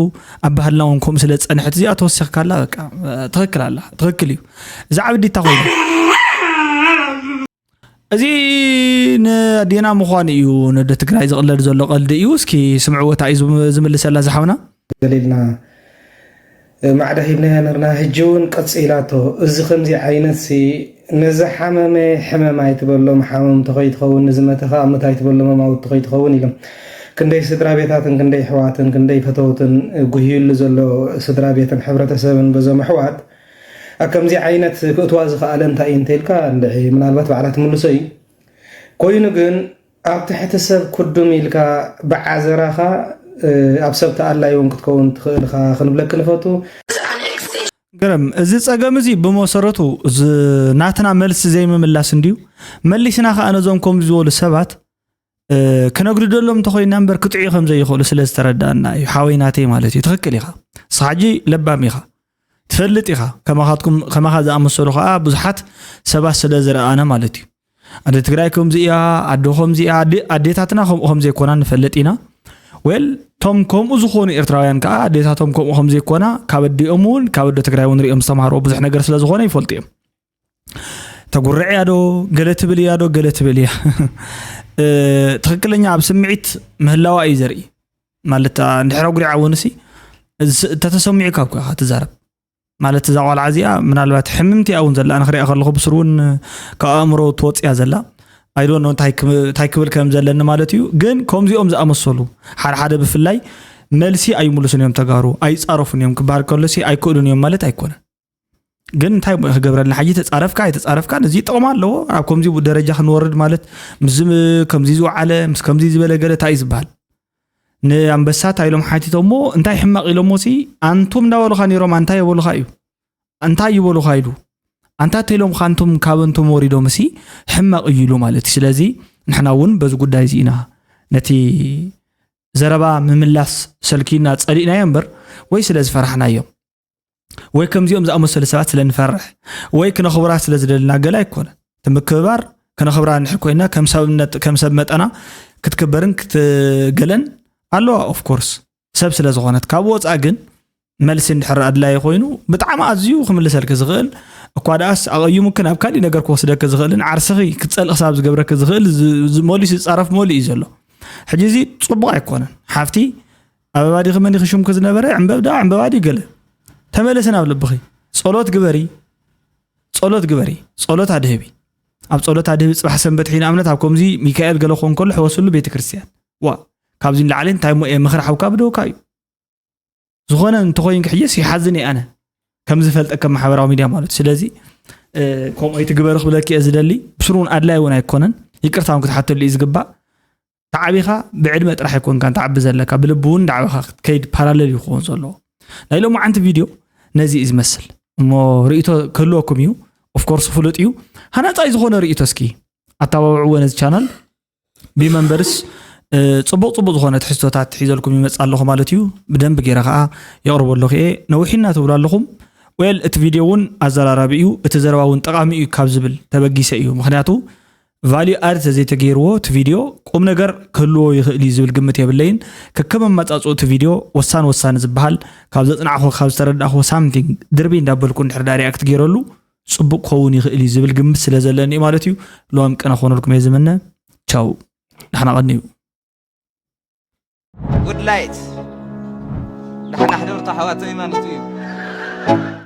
ኣብ ባህልና እውን ከምኡ ስለ ዝጸንሐት እዚኣ ተወሲኽካላ በቃ ትኽክል ኣላ፣ ትኽክል እዩ። እዚ ዓቢ ዲታ ኮይኑ እዚ ንኣዴና ምዃን እዩ ነደ ትግራይ ዝቕለድ ዘሎ ቀልዲ እዩ። እስኪ ስምዕዎ እንታይ እዩ ዝም- ዝምልሰላ ዝሓውና። ገሊልና ማዕዳ ሂብናያ ነርና። ሕጂ እውን ቀፂላቶ። እዚ ከምዚ ዓይነት ሲ ንዝሓመመ ሕመም ኣይትበሎ፣ መሓመምቲ ከይትኸውን፣ ንዝመተ ከዓ ምት ኣይትበሎ፣ መማውቲ ከይትኸውን ኢሎም ክንደይ ስድራ ቤታትን ክንደይ ሕዋትን ክንደይ ፈተውትን ጉህዩሉ ዘሎ ስድራ ቤትን ሕብረተሰብን በዞም ኣሕዋት ኣብ ከምዚ ዓይነት ክእትዋ ዝኸኣለ እንታይ እዩ እንተኢልካ እንድዒ ምናልባት ባዕላ ትምልሶ እዩ። ኮይኑ ግን ኣብ ትሕቲ ሰብ ኩዱም ኢልካ ብዓዘራኻ ኣብ ሰብ ተኣላይ እውን ክትከውን ትኽእል ኢኻ ክንብለኪ ንፈቱ። ግርም፣ እዚ ጸገም እዚ ብመሰረቱ እዚ ናትና መልሲ ዘይምምላስ እንድዩ። መሊስና ከኣ ነዞም ከምዚ ዝበሉ ሰባት ክነግድደሎም እንተኾይንና እምበር ክጥዕዩ ከም ዘይኽእሉ ስለ ዝተረዳእና እዩ። ሓወይ ናተይ ማለት እዩ። ትኽክል ኢኻ። ንስኻ ሕጂ ለባም ኢኻ። ትፈልጥ ኢኻ። ከማኻትኩም ከማኻ ዝኣመሰሉ ኸኣ ብዙሓት ሰባት ስለ ዝረኣና ማለት እዩ። ኣደ ትግራይ ከምዚ እያ፣ ኣዶ ከምዚ እያ፣ ኣዴታትና ከምኡ ከም ዘይኮና ንፈልጥ ኢና። ዌል ቶም ከምኡ ዝኾኑ ኤርትራውያን ከኣ ኣዴታቶም ከምኡ ከም ዘይኮና ካብ ኣዲኦም እውን ካብ ኣደ ትግራይ እውን ሪኦም ዝተማሃርዎ ብዙሕ ነገር ስለ ዝኾነ ይፈልጡ እዮም። ተጉርዕ እያ ዶ ገለ ትብል እያ ዶ ገለ ትብል እያ። ትኽክለኛ ኣብ ስምዒት ምህላዋ እዩ ዘርኢ። ማለት እንድሕር ኣጉሪዓ እውን ሲ ተተሰሚዑካ እኮ ኢኻ ትዛረብ። ማለት እዛ ቆልዓ እዚኣ ምናልባት ሕምምቲ እያ እውን ዘላ። ኣነ ክሪኣ ከለኹ ብስሩ እውን ካብ ኣእምሮ ትወፅእ እያ ዘላ። ኣይዶኖ እንታይ ክብል ከም ዘለኒ ማለት እዩ። ግን ከምዚኦም ዝኣመሰሉ ሓደ ሓደ ብፍላይ መልሲ ኣይምልሱን እዮም ተጋሩ። ኣይፃረፉን እዮም ክበሃል ከሎ ሲ ኣይክእሉን እዮም ማለት ኣይኮነን። ግን እንታይ እሞ ክገብረልና ሕጂ ተፃረፍካ ኣይተፃረፍካን እዚ ጥቕሚ ኣለዎ። ኣብ ከምዚ ደረጃ ክንወርድ ማለት ምስ ከምዚ ዝወዓለ ምስ ከምዚ ዝበለ ገለ እንታይ እዩ ዝበሃል? ንኣንበሳ እንታይ ኢሎም ሓቲቶሞ እንታይ ሕማቕ ኢሎሞ ሲ ኣንቱም እንዳበሉኻ ነይሮም ኣንታይ የበሉኻ እዩ እንታይ ይበሉኻ ኢሉ ኣንታ ተኢሎምኻ ኣንቱም ካብ ኣንቱም ወሪዶም ሲ ሕማቕ እዩ ኢሉ ማለት እዩ። ስለዚ ንሕና እውን በዚ ጉዳይ እዚ ኢና ነቲ ዘረባ ምምላስ ሰልኪና ጸሊእናዮ እምበር ወይ ስለ ዝፈራሕናዮም ወይ ከምዚኦም ዝኣመሰሉ ሰባት ስለ ንፈርሕ ወይ ክነኽብራ ስለ ዝደልና ገለ ኣይኮነን። እቲ ምክብባር ከነኽብራ እንድሕር ኮይና ከም ሰብነት ከም ሰብ መጠና ክትክበርን ክትገለን ኣለዋ of course ሰብ ስለ ዝኾነት። ካብ ወጻኢ ግን መልሲ እንድሕር ኣድላዪ ኮይኑ ብጣዕሚ ኣዝዩ ክምልሰልኪ ዝኽእል እኳ ደኣስ ኣቐይሙኪ ናብ ካሊእ ነገር ክወስደኪ ዝኽእልን ዓርስኺ ክትጸልኢ ክሳብ ዝገብረኪ ዝኽእል መሊሱ ዝጻረፍ መሊኡ እዩ ዘሎ። ሕጂ እዚ ጽቡቕ ኣይኮነን። ሓፍቲ ኣበባ ዲኺ መን ዲኺ ሽምኪ ዝነበረ ዕምበብ ዳ ዕምበባ ድዩ ገለ? ተመለሲ ናብ ልብኺ። ጸሎት ግበሪ። ጸሎት ግበሪ። ጸሎት ኣድህቢ። ኣብ ጸሎት ኣድህቢ። ጽባሕ ሰንበት ሒና እምነት ኣብ ከምዚ ሚካኤል ገለ ክኾን ከሎ ሕወስሉ ቤተ ክርስቲያን። ዋ፣ ካብዚ ንላዕሊ እንታይ እሞ እየ ምኽሪ ሓውካ ብደውካ እዩ። ዝኾነ እንተኾይንኪ ሕየስ ይሓዝን እየ ኣነ። ከም ዝፈልጠ ከም ማሕበራዊ ሚድያ ማለት እዩ። ስለዚ፣ እ፣ ከምኡ ኣይትግበሪ ክብለኪ እየ ዝደሊ። ብስሩ እውን ኣድላይ እውን ኣይኮነን። ይቅርታ እውን ክትሓተሉ እዩ ዝግባእ። ተዓቢኻ ብዕድመ ጥራሕ ኣይኮንካን ተዓቢ ዘለካ፣ ብልቢ እውን ንዓኻ ክትከይድ ፓራለል እዩ ክኸውን ዘለዎ። ናይ ሎማዓንቲ ቪድዮ ነዚ እዩ ዝመስል። እሞ ርእይቶ ክህልወኩም እዩ። ኦፍኮርስ ፍሉጥ እዩ። ሃናጻይ ዝኾነ ርእይቶ እስኪ ኣተባብዕዎ ነዚ ቻናል። ቢመንበርስ፣ እ፣ ጽቡቕ ጽቡቕ ዝኾነ ትሕዝቶታት ሒዘልኩም ይመጽእ ኣለኹ ማለት እዩ። ብደንቢ ገይረ ኸኣ የቕርቦ ኣለኹ እየ። ነዊሕና ትብሉ ኣለኹም። ዌል፣ እቲ ቪድዮ እውን ኣዘራራቢ እዩ፣ እቲ ዘረባ እውን ጠቓሚ እዩ ካብ ዝብል ተበጊሰ እዩ። ምኽንያቱ ቫልዩ ኣድ ተዘይተገይርዎ እቲ ቪድዮ ቁም ነገር ክህልዎ ይኽእል እዩ ዝብል ግምት የብለይን። ከከም ኣመጻጽኡ እቲ ቪድዮ ወሳን ወሳኒ ዝበሃል ካብ ዘጽናዕኹ ካብ ዝተረዳእኹ ሳምቲንግ ድርቢ እንዳበልኩ እንድሕር ዳ ሪያክት ገይረሉ ጽቡቕ ክኸውን ይኽእል እዩ ዝብል ግምት ስለ ዘለኒ እዩ ማለት እዩ። ሎም ቅነ ክኾነልኩም እየ ዝምነ። ቻው፣ ደሕና ቀንዩ። ጉድ ላይት። ደሕና ሕደሩ ኣሕዋተይ ማለት እዩ።